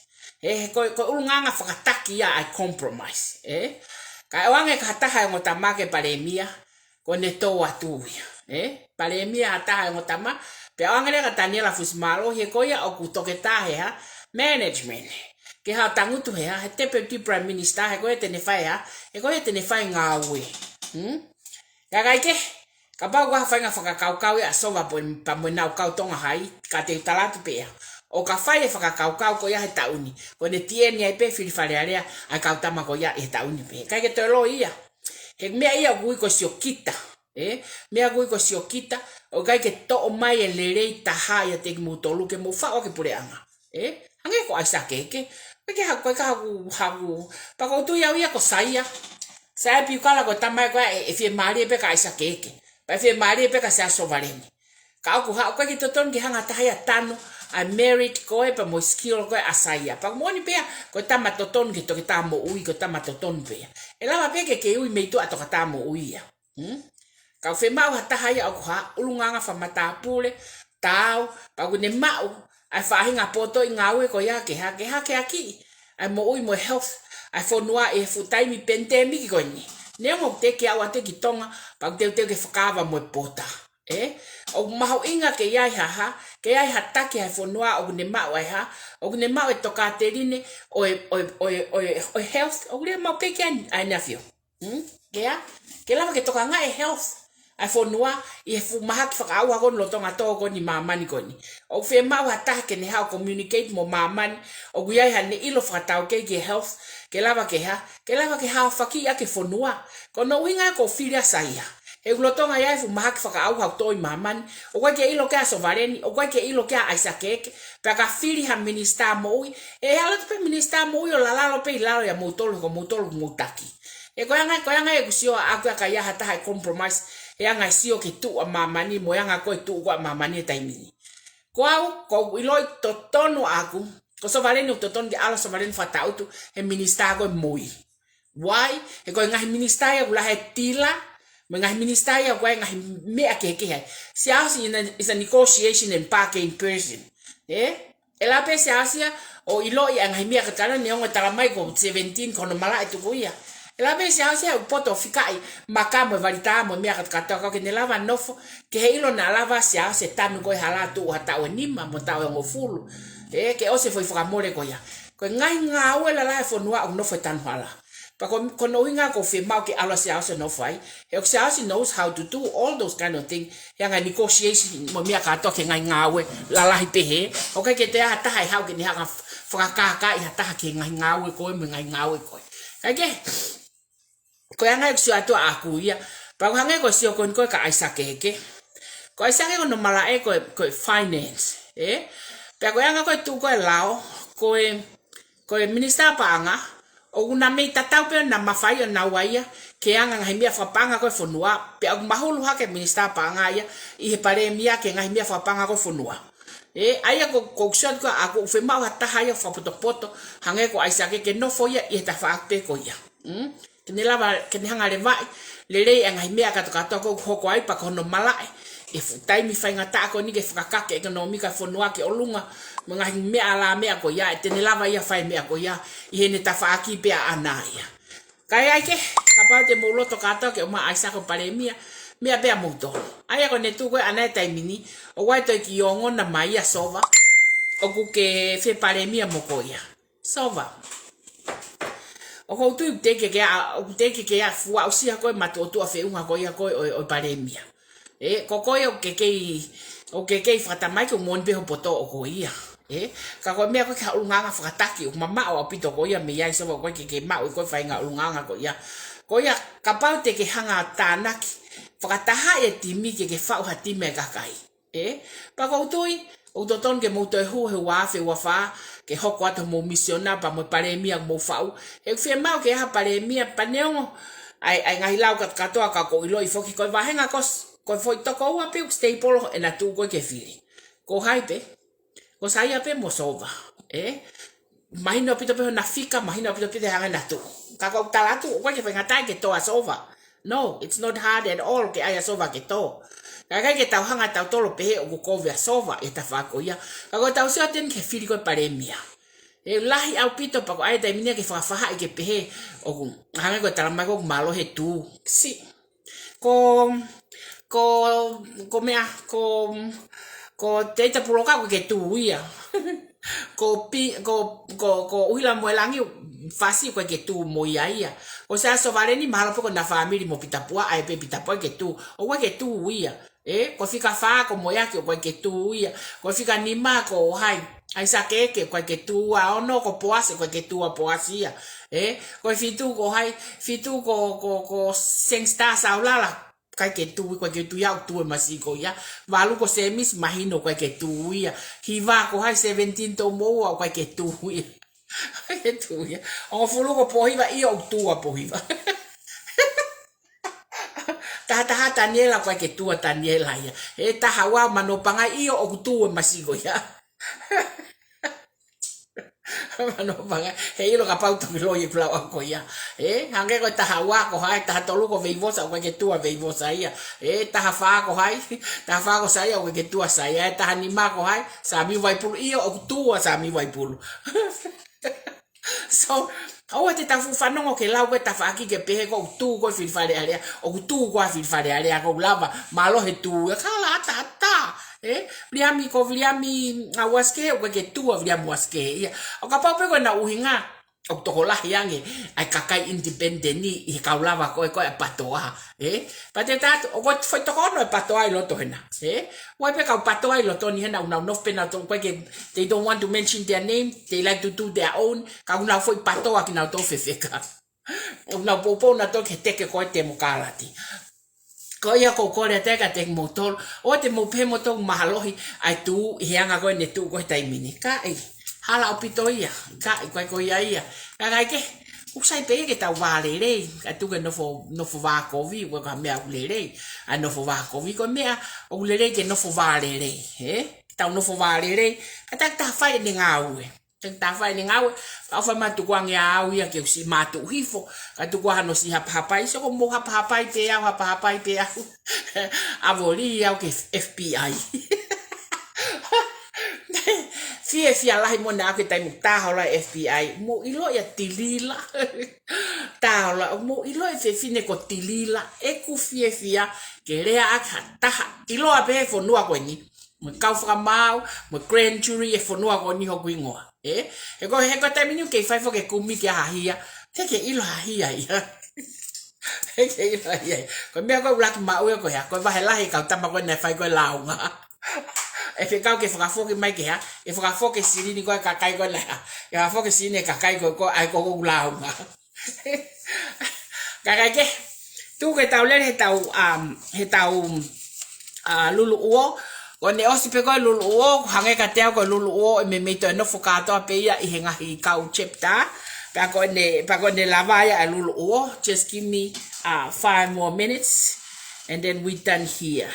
Ē, he ko e, ko e ʻulungaanga fakataki ia ʻa e compromise. Ē? Kae ʻoange ʻe ha taha e ongo tama ke palēmia, ko ʻene tō atu ia. Ē? Palēmia ha taha e ongo tama, pea ʻoange leva kia Taniela Fusimālohi, he ko ia ʻoku toketā he hā, management. Ke hā, tangutu he hā, he Deputy Prime Minister, he ko ia te ne fai hā, he ko ia te ne fai e ngāue. Hmm? Ka ʻikai ke, kapau ko ha faʻahinga fakakaukau ia ʻa Sova pea mo ʻenau kau Tonga Hai, ka te u tala atu pē ia. ʻO ka fai e fakakaukau ko ia he taʻu ni, ko ʻene tieni ai pē fili Fale Alea ʻa e kau tama ko ia he taʻu ni pē. ʻIkai ke toe loi ia. He meʻa ia ʻoku ui ko e siokita. Ē? Meʻa ʻoku ui ko e siokita, ʻoku ʻikai ke toʻo mai e lelei taha ia ʻiate kimoutolu ke mou faʻu ʻaki e puleʻanga. Ē? Hangē ko ʻAisake Eke. ʻOku ʻikai ke haku, ʻikai ke haku, haku. Pea ʻoku ou tui au ia ko Saia. Saia Piukala ko e tama ia ko ē ʻe, ʻe fiemālie pē kia ʻAisake Eke. Pea ʻe fiemālie pē kia Saia Sovaleni. Ka ʻoku hā, ʻoku ʻikai ke totonu ke hanga ha taha ia ʻo tanu ʻa e merit ko ē pea mo e skill ko ē ʻa Saia. Pea ʻoku moʻoni pē ia, ko e tama totonu ki he toketā moʻui, ko e tama totonu pē ia. ʻE lava pē ke ke ui mei tuʻa ʻa e toketā moʻui ia. Hmm? Ka ʻoku fiemaʻu ha taha ia ʻoku hā, ʻulungaanga fakamatāpule, taau, pea ʻoku ne maʻu ʻa e faʻahinga potoʻi ngāue ko ia ke hā, ke hakeakiʻi ʻa e moʻui mo e health ʻa e fonua ʻi he fuʻu taimi pandemic ko eni. Neongo ʻoku teʻeki ke aʻu atu ki Tonga, pea ʻoku teuteu ke fakaava mo e pō tā. Ē? ʻOku mahuʻinga ke ʻi ai ha hā, ke ʻi ai ha taki ʻa e fonua ʻoku ne maʻu ai ha, ʻoku ne maʻu e tokāteline ʻo e, ʻo e, ʻo e, ʻo e, ʻo e health, ʻoku lea maʻu pē ki ai ʻa ʻEne ʻAfio. Hmm? Ke hā? Ke lava ke tokangaʻi e health ʻa e fonua ʻi he fuʻu mahaki fakaʻauha ko eni lolotonga tō ko eni ʻi māmani ko eni. ʻOku fiemaʻu ha taha ke ne haʻu ʻo communicate mo māmani, ʻoku ʻi ai haʻane ʻilo fakataukei ki he health, ke lava ke hā, ke lava ke haofaki ʻaki e fonua. Ko hono ʻuhinga ia ʻoku ou fili ʻa Saia. He ʻoku lolotonga ʻi ai e fuʻu mahaki fakaʻauha ʻoku tō ʻi māmani, ʻoku ʻikai ke ʻilo ki ai ʻa Sovaleni, ʻoku ʻikai ke ʻilo ki ai ʻa ʻAisake, pea ka fili ha minisitā moʻui, ʻe ʻalu atu pē minisitā moʻui ʻo lalalo pē ʻi lalo ʻia moutolu, ko moutolu ʻoku mou taki. He ko e anga, ko e anga ʻeku sio ʻaʻaku ia ka ʻi ai ha taha ʻe compromise, he anga e sio ki he tuʻu ʻa māmani, mo e anga ko ē e tuʻu ko ē ʻa māmani he taimi ni. Ko au, ʻoku ou ʻiloʻi totonu ʻaʻaku, ko Sovaleni ʻoku totonu ke ʻalu ʻa Sovaleni ʻo fakatātā atu he minisitā ko ē moʻui. Why? He ko e ngaahi minisitā ia ʻoku lahi e tila, mo e ngaahi minisitā ia ʻoku ʻi ai e ngaahi meʻa kehekehe ai. Siaosi is a negotiation and bargain person. Ē? ʻE lava pē Siaosi ia ʻo ʻiloʻi ʻa e ngaahi meʻa kātoa neongo e tala mai ko e seventeen ko hono malaʻe tuku ia. ʻE lava pē Siaosi ia ʻo poto ʻo fikaʻi maka mo e valitā mo e meʻa kātoa ka ʻoku ʻikai ke ne lava ʻo nofo, ke he ʻilo naʻa lava Siaosi ʻo tanu ko ē hala tuʻu ha taʻu ʻe nima mo e taʻu ʻe hongofulu. Ē, ke ʻosi e foʻi fakamole ko ia. Ko e ngaahi ngāue lalahi ʻa e fonua ʻoku nofo he tanu hala. Pea ko, ko hono ʻuhinga ʻoku ou fiemaʻu ke ʻalu ʻa Siaosi ʻo nofo ai. He ʻoku Siaosi knows how to do all those kind of things. He anga e negotiation mo e meʻa kātoa ki he ngaahi ngāue lalahi pehē. ʻOku ʻikai ke toe ʻi ai ha taha ʻe haʻu ke ne hanga ʻo fakakākāʻi ha taha ki he ngaahi ngāue ko ē mo e ngaahi ngāue ko ē. Kae kehe, ko e anga ʻeku sio atu ʻaʻaku ia. Pea ʻoku hangē ko e sio ko eni ko ē kia ʻAisake ē. Ko ʻAisake ko hono malaʻe ko e, ko e finance, ē? Pea ko e anga ko ē e tuʻu ko ē e lao, ko e, ko e minisitā paʻanga, ʻoku na mei tatau pē ʻo na mafai ʻo na ua ia ki he anga e ngaahi meʻa fakapaʻanga ko ē e fonua, pea ʻoku mahulu hake e minisitā paʻanga ia ʻi he palēmia ki he ngaahi meʻa fakapaʻanga ko ē e fonua. Ē, ʻa ia ko, ko ʻeku sio atu ko ē ʻaʻaku ʻoku fiemaʻu ha taha ia fakapotopoto, hangē ko ʻAisake ke nofo ia ʻi he tafaʻaki pē ko ia. Mm? Ke ne lava, ke ne hanga ʻo levaʻi lelei ʻa e ngaahi meʻa kātoa kātoa ko ē ʻoku hoko ai pea ko hono malaʻe ʻi he fuʻu taimi faingataʻa ko eni ke fakakake e ʻekonōmika ʻo e fonua ki ʻolunga mo e ngaahi meʻa ala meʻa ko ia, ʻe te ne lava ia ʻo fai e meʻa ko ia ʻi heʻene tafaʻaki pē ʻaʻana ia. Kae ʻai ke, kapau te mou loto kātoa ke ʻomai ʻa ʻAisake ko e palēmia, meʻa pē ʻa moutolu. ʻA ia ko ʻene tuʻu ko ē ʻaʻana he taimi ni, ʻoku ʻi ai e toe kiʻi ongona mai ʻa Sova, ʻoku ke fie palēmia mo koe ia. Sova. ʻOku ou tui ʻoku teʻeki ke, ʻoku teʻeki ke fuʻu aʻusia koe e matuʻotuʻa feʻunga ko ia ko ē ʻo, ʻo e palēmia. Ē, ko koe ʻoku ke kei, ʻoku ke kei fakatamaiki ʻoku moʻoni pē hoʻo poto ʻo koe ia. Ē, ka ko e meʻa ko ē ki ha ʻulungaanga fakataki ʻoku mamaʻo ʻaupito ko ia mei ai Sova, ʻoku ʻikai ke ke maʻu ʻe koe e faʻahinga ʻulungaanga ko ia. Ko ia, kapau te ke hanga ʻo tānaki, fakatahaʻi e timi ke ke faʻu ha timi ʻa e kakai. Ē, pea ʻoku ou tui, ʻoku totonu ke mou toe hū he ua afe ua fā, ke hoko atu hoʻomou misiona pea mo e palēmia ʻoku mou faʻu. He ʻoku fiemaʻu ke ʻi ai ha palēmia pea neongo ʻa e, ʻa e ngaahi lau kātoa kātoa ka ʻoku ou ʻiloʻi foki ko e vāhenga ko ē, ko e foʻi toko ua pē ʻoku stable ʻena tuʻu ko ē ke fili. Ko hai pē? Ko Saia pē mo Sova. Ē? Mahino ʻaupito pē hona fika, mahino ʻaupito pē ʻe hanga ʻena tuʻu. Ka ʻoku ou tala atu, ʻoku ʻikai ke faingataʻa ke tō ʻa Sova. No, it's not hard at all ke ʻai ʻa Sova ke tō. Ka ʻikai ke tau hanga ʻe tautolu ʻo pehē ʻoku kovi ʻa Sova ʻi he tafaʻaki ko ia. Ka ʻoku tau sio atu eni ki he fili ko ē e palēmia. ʻE lahi ʻaupito pea ko e ʻai e taimi ni ia ke fakafaʻahi ke pehē ʻoku, hangē ko e tala mai ko ē ʻoku mālohi e tuʻu. Siʻi. Ko, ko, ko meʻa, ko, ko Teita Puloka ʻoku ʻikai ke tuʻu ia. Ko Pi-, ko, ko, ko ʻUhila Moelangi Fasi ʻoku ʻikai ke tuʻu mo ia ia. Ko Saia Sovaleni mahalo pē ko ʻena fāmili mo Pita Pua, ʻa ia pē Pita Pua ʻikai ke tuʻu. ʻOku ʻikai ke tuʻu ia. Ē, ko e fika fā ko Moeaki ʻoku ʻikai ke tuʻu ia. Ko e fika nima ko hai? ʻAisake ʻoku ʻikai ke tuʻu ia. Ono ko Poasi ʻoku ʻikai ke tuʻu ʻa Poasi ia. Ē, ko e fitu ko hai? Fitu ko, ko, ko Sangster Saulala. ʻIkai ke tuʻu, ʻikai ke tuʻu ia, ʻoku tuʻu e masiʻi ko ia. Valu ko Semisi mahino ʻoku ʻikai ke tuʻu ia. Hiva ko hai? Seventeen Toumoua ʻoku ʻikai ke tuʻu ia. ʻIkai ke tuʻu ia. Hongofulu ko Pohiva, ʻio ʻoku tuʻu ʻa Pohiva. Taha taha Taniela ʻoku ʻikai ke tuʻu ʻa Taniela ia. Ē, taha ua Manopangai, ʻio ʻoku tuʻu e masiʻi ko ia. Manopangai, he ʻilo kapau toki loi ʻeku lau ʻaʻaku ko ia. Ē, hangē ko e taha ua ko hai? Taha tolu ko Veivosa, ʻoku ʻikai ke tuʻu ʻa Veivosa ia. Ē, taha fā ko hai? Taha fā ko Saia, ʻoku ʻikai ke tuʻu ʻa Saia. Ē, taha nima ko hai? Samiu Vaipulu, ʻio ʻoku tuʻu ʻa Samiu Vaipulu. So, ʻoua te tau fuʻu fanongo ki he lau ko ē e tafaʻaki ke pehē ko ʻoku tuʻu ko ē e fili Fale Alea, ʻoku tuʻu ko ē ʻa e fili Fale Alea, ʻoku lava, mālohi e tuʻu, ē, kala ata ata, ē, Viliami ko Viliami, ʻa, Uasike, ʻoku ʻikai ke tuʻu ʻa Viliami Uasike ia. ʻO kapau pē ko ʻena ʻuhinga, ʻOku tokolahi ange ʻa e kakai independent ʻi he kau lava ko ē ko ē ʻa e PATOA, ē? Pea te tau ʻoatu, ʻoku ʻi ai e foʻi toko ono ʻa e PATOA ʻi loto hena, ē? ʻOku ʻi ai pē kau PATOA ʻi loto ni hena ʻoku nau nofo pē nautolu, ʻoku ʻikai ke, they don't want to mention their name, they like to do their own, ka ʻoku nau foʻi PATOA kinautolu fefeka. ʻOku nau poupou nautolu ki he teke ko ē temokalati. Ko ia ʻoku ou kole atu ai kiate kimoutolu, ʻoua te mou pehē moutolu ʻoku mālohi ʻa e tuʻu ʻi he anga ko ē ne tuʻu ko ē he taimi ni. ʻIkai, hala ʻaupito ia, ʻikai, ʻikai ko ia ia. Kakai kehe, ʻoku sai pē ia ke tau vālelei, ka tuku e nofo, nofo vākovi, ʻoku ʻikai ko ha meʻa ʻoku lelei ʻa e nofo vākovi, ko e meʻa ʻoku lelei ke nofo vālelei, ē? Tau nofo vālelei, ka taki taha fai ʻene ngāue. Taki taha fai ʻene ngāue, ka ʻofa mai tuku ange ʻa au ia ke u siʻi mātuʻu hifo, ka tuku ā hano siʻi hapahapai, sio ko mou hapahapai pē au, hapahapai pē au. ʻAvoli au ki he F B I. Fiefia lahi mo na ake taimi tā holo e F B I. Mou ʻilo ia Tilila. Tā holo, mou ʻilo e fefine ko Tilila. ʻOku fiefia ke lea ʻaki ha taha. ʻIloa pē he fonua ko eni. Mo e kau fakamaau, mo e grand jury ʻi he fonua ko eni hoku hingoa. Ē? He ko, he ko e taimi ni ʻoku kei fai foki e kumi ki ha hia. Te ke ʻilo ha hia ia. Te ke ʻilo ha hia ia. Ko e meʻa ko ē ʻoku laki maʻu ia ko e hā. Ko e vahe lahi e kau tama ko ē naʻe fai ko ē lāunga. ʻE fekau ke fakafoki mai ke hā. ʻE fakafoki e silini ko ē ʻa e kakai ko ē naʻe hā. ʻE fakafoki e silini ʻa e kakai ko ē ko ē ʻa ia ko ē ʻoku lāunga. Kakai kehe, tuku ke tau lele he tau, um, he tau, uh, luluʻuo. Ko ʻene ʻosi pē ko e luluʻuo, ʻoku hangē kiate au ko e luluʻuo ʻe meimei toe nofo kātoa pē ia ʻi he ngaahi kau chapter. Pea ko ʻene, pea ko ʻene lava ia e luluʻuo. Just give me, uh, five more minutes and then we done here.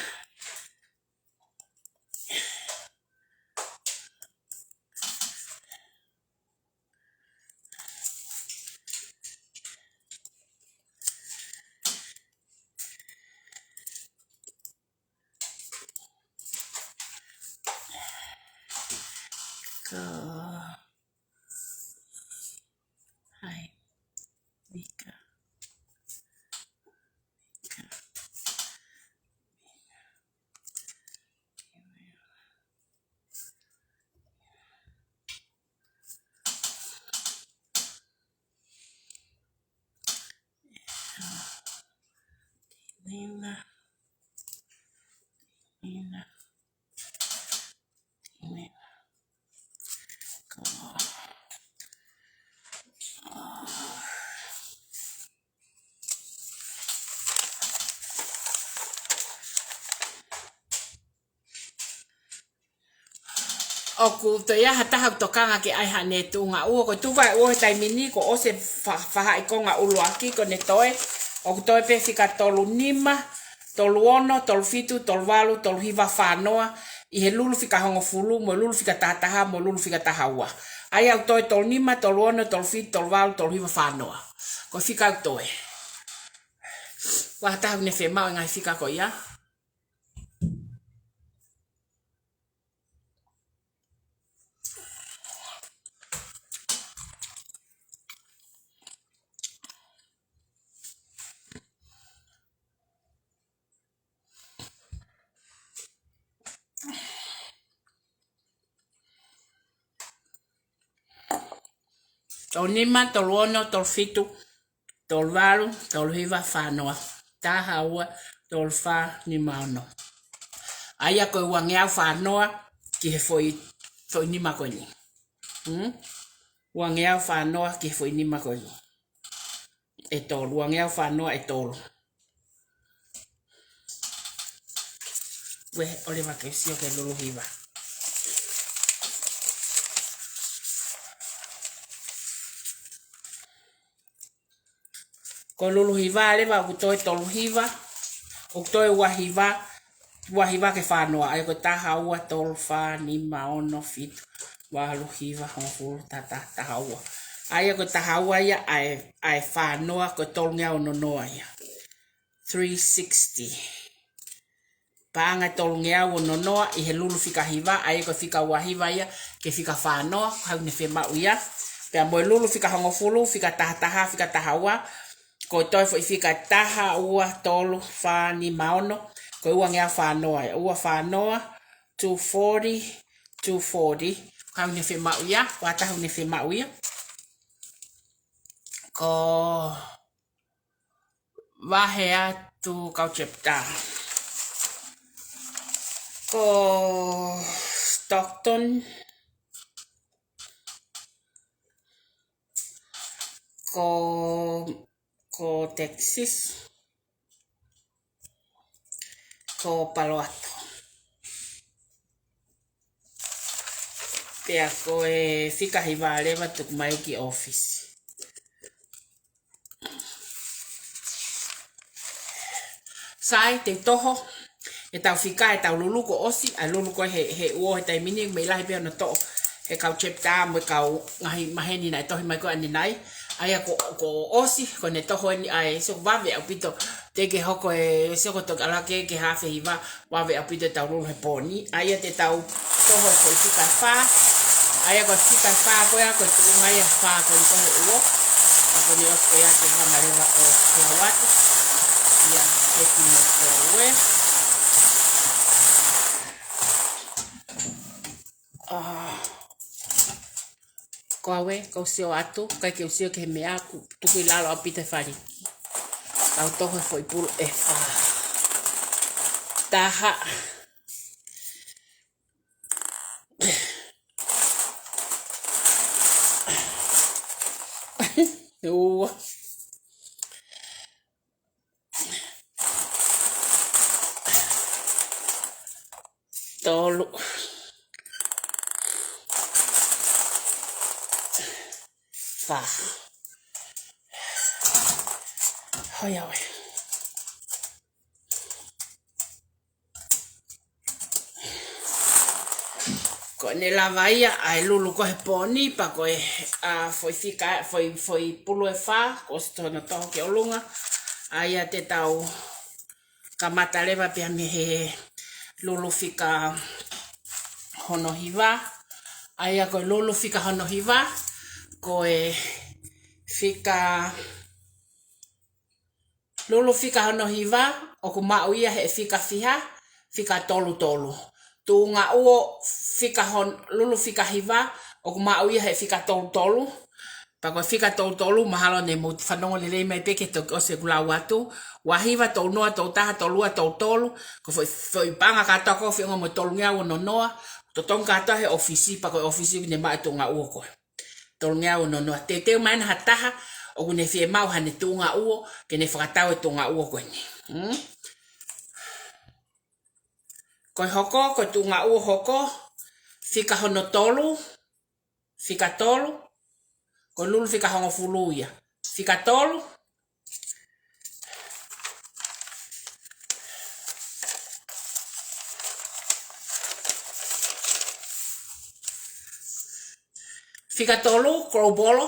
Ko hai. Mika. Mika. Nina. Nina. Nina. Ko. ʻOku toe ʻi ai ha taha ʻoku tokanga ke ʻai haʻane tuʻunga ʻuo, ko e tuʻunga ʻuo he taimi ni, kuo ʻosi e fa-, faʻahi konga ʻuluaki, ko ʻene toe, ʻoku toe pē fika tolu nima, tolu ono, tolu fitu, tolu valu, tolu hiva, fā noa, ʻi he lulu fika hongofulu, mo e lulu fika tahataha, mo e lulu fika tahaua. ʻA ia ʻoku toe tolu nima, tolu ono, tolu fitu, tolu valu, tolu hiva, fā noa. Ko e fika ʻoku toe. Ko ha taha ʻoku ne fiemaʻu e ngaahi fika ko ia? Tolu nima, tolu ono, tolu fitu, tolu valu, tolu hiva, fā noa, tahaua, tolu fā, nima ono. ʻA ia ko e uangeau fā noa ki he foʻi, foʻi nima ko eni. Hmm? Uangeau fā noa ki he foʻi nima ko eni. ʻE tolu, uangeau fā noa ʻe tolu. Ue, ʻoua leva ke sio ki he lulu hiva. Ko e lulu hiva leva ʻoku toe tolu hiva, ʻoku toe ua hiva, ua hiva ki he fā noa, ʻa ia ko e tahaua, tolu, fā, nima, ono, fitu, valu, hiva, hongofulu, tahataha, tahaua. ʻA ia ko e tahaua ia, ʻa e, ʻa e fā noa, ko e tolungeau ono noa ia. Three sixty. Paʻanga tolungeau ono noa ʻi he lulu fika hiva, ʻa ia ko e fika ua hiva ia ki he fika fā noa, ko hai ʻoku ne fiemaʻu ia. Pea mo e lulu fika hongofulu, fika tahataha, fika tahaua, ko e toe foʻi fika tahaua, tolu, fā, nima, ono, ko e uangeau fā noa ia. Ua fā noa, two forty, two forty, ko hai ʻoku ne fiemaʻu ia, ko ha taha ʻoku ne fiemaʻu ia. Ko vahe atu kau chapter. Ko Stockton, ko, ko Texas, ko Palo Alto. Pea ko e fika hiva leva tuku mai ki ʻōfisi. Sai, te u toho ʻetau fika, ʻetau lulu kuo ʻosi, ʻa e lulu ko ē he, he uo he taimi ni, mei lahi pē hono toʻo he kau chapter mo e kau ngaahi maheni naʻe tohi mai ko ē ʻanenai. ʻA ia kuo, kuo ʻosi, ko ʻene toho eni ʻa e sio vave ʻaupito, te ke hoko e sio ko toki ʻalu hake ki he hafe hiva, vave ʻaupito ʻetau lulu he pō ni. ʻA ia te tau toho e foʻi fika ʻe fā. ʻA ia ko e fika ʻe fā ko ia, ko e tuʻunga ia ʻe fā ko eni ko ē he uo. ʻA ko eni ʻosi ko ia ke hanga leva ʻo ke ʻoatu. ʻIa, e ki mo ko ue. Ah. Ko au ē, kau sio atu, ʻikai ke u sio ki he meʻa, kuo tuku ʻi lalo ʻaupito e faliki. Kau toho e foʻi pulu ʻe fā. Taha. Ua. Tolu. Fā. Hoi au ē. Ko ʻene lava ia ʻa e lulu ko ē he pō ni, pea ko e, ʻa, foʻi fika, foʻi, foʻi pulu ʻe fā, kuo ʻosi hono toho ki ʻolunga. ʻA ia te tau kamata leva pea mei he lulu fika hono hiva. ʻA ia ko e lulu fika hono hiva, ko e fika, lulu fika hono hiva, ʻoku maʻu ia he fika fiha, fika tolu tolu. Tuʻunga uo fika hon-, lulu fika hiva, ʻoku maʻu ia he fika tolu tolu. Pea ko e fika tolu tolu, mahalo ne mou fanongo lelei mai pē ki he toki ʻosi ʻeku lau atu. Ua hiva tolu noa tolu taha tolu ua tolu tolu, ko e foʻi, foʻi paʻanga kātoa ko ē ʻoku feʻunga mo e tolungeau ono noa, totongi kātoa he ʻōfisi, pea ko e ʻōfisi ʻoku ne maʻu e tuʻunga uo ko ē. Tolungeau ono noa. Teuteu mai ʻe ha taha ʻoku ne fiemaʻu haʻane tuʻunga uo, ke ne fakatau e tuʻunga uo ko eni. Hmm? Ko e hoko, ko e tuʻunga uo hoko, fika hono tolu, fika tolu, ko e lulu fika hongofulu ia. Fika tolu. Fika tolu, global.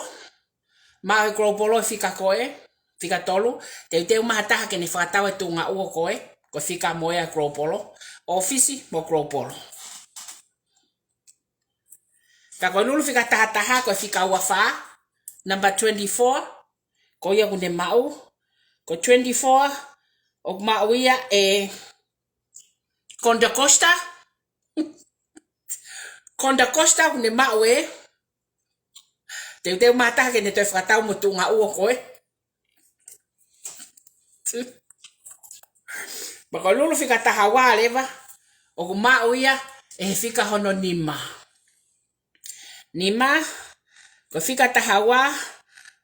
Maʻu e global e fika ko ē, fika tolu. Teuteu mai ha taha ke ne fakatau e tuʻunga uo ko ē, ko e fika mo ia global. ʻŌfisi mo global. Ka ko e lulu fika taha taha, ko e fika ua fā, number twenty-four, ko ia ʻoku ne maʻu, ko e twenty-four, ʻoku maʻu ia ʻe Conda Costa. Conda Costa ʻoku ne maʻu ē. Teuteu mai ha taha ke ne toe fakatau mo e tuʻunga uo ko ē. Pea ko e lulu fika taha ua leva, ʻoku maʻu ia ʻe he fika hono nima. Nima, ko e fika taha ua,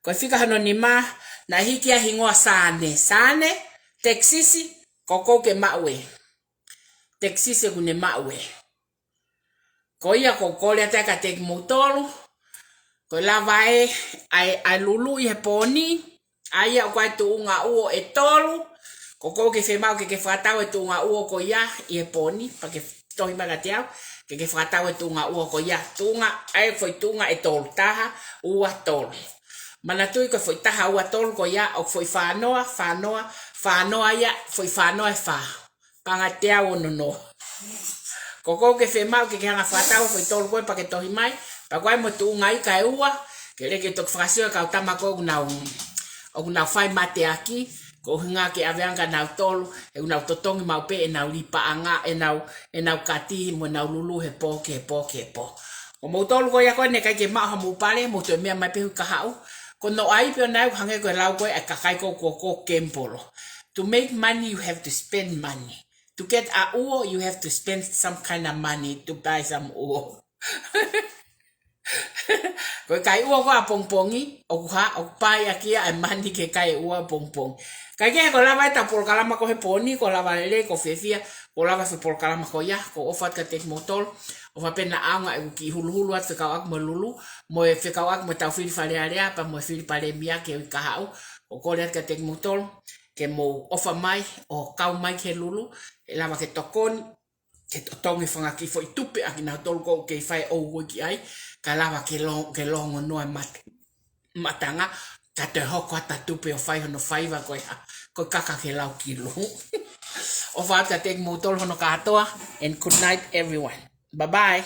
ko e fika hono nima, naʻe hiki ai e hingoa Sane. Sane, Texas, ko ʻoku ke maʻu ē. Texas ʻoku ne maʻu ē. Ko ia ʻoku ou kole atu ai kiate kimoutolu, ko e lava ē, ʻa e, ʻa e lulu ʻi he pō ni, ʻa ia ʻoku ʻi ai e tuʻunga uo ʻe tolu, ko ʻoku ke fiemaʻu ke ke fakatau e tuʻunga uo ko ia ʻi he pō ni, pea ke tohi mai kiate au, ke ke fakatau e tuʻunga uo ko ia, tuʻunga, ʻa e foʻi tuʻunga ʻe tolu, taha, ua, tolu. Manatuʻi ko e foʻi taha, ua, tolu ko ia, ʻoku foʻi fā noa, fā noa, fā noa ia, foʻi fā noa ʻe fā. Paʻanga teau ono noa. Ko ʻoku ke fiemaʻu ke ke hanga fakatau foʻi tolu ko ē pea ke tohi mai, pea ko e mo e tuʻunga ika ʻe ua, ke lele ke toki fakasio e kau tama ko ē ʻoku nau, ʻoku nau fai mateaki, ko e ʻuhinga ke ʻave ange kia nautolu, he ʻoku nau totongi maʻu pē ʻenau lī paʻanga, ʻenau, ʻenau kati, mo ʻenau lulu he pō ki he pō ki he pō. Ko moutolu ko ia ko ē naʻe ʻikai ke maʻu hamou pale, mou toe meʻa mai pē hui kahaʻu, Ko hono ʻai pē ʻona ʻoku hangē ko e lau ko ē ʻa e kakai ko ē ʻoku kōkō kemipolo. To make money, you have to spend money. To get a ʻuo, you have to spend some kind of money to buy some ʻuo. Ko e kai ʻuo ko ē ʻapongipongi, ʻoku hā, ʻoku pā ia kia ʻa e mani ke kai ʻuo ʻapongipongi. Kae kehe, ko e lava ʻetau polokalama ko ē he pō ni, ko e lava lelei, ʻoku ou fiefia, ko e lava e polokalama ko ia, ʻoku ou ʻofa atu kiate kimoutolu, ʻofa pē naʻa ʻaonga ʻeku kiʻi huluhulu atu fekauʻaki mo e Lulu, mo e fekauʻaki mo ʻetau fili Fale Alea, pea mo e fili Palēmia ke ui kahaʻu, ʻoku ou kole atu kiate kimoutolu, ke mou ʻofa mai, ʻo kau mai ki he Lulu, ʻe lava ke tokoni, ke totongi e fanga kiʻi foʻi tupe ʻa kinautolu ʻoku kei fai ʻo ui ki ai, kae lava ke lo-, ke longonoa e mat-, matanga, ka toe hoko atu e tupe ʻo fai hono faiva ko e hā, ko e kaka ke lau ki Lulu. ʻOfa atu kiate kimoutolu hono kātoa, and good night everyone. Bye bye.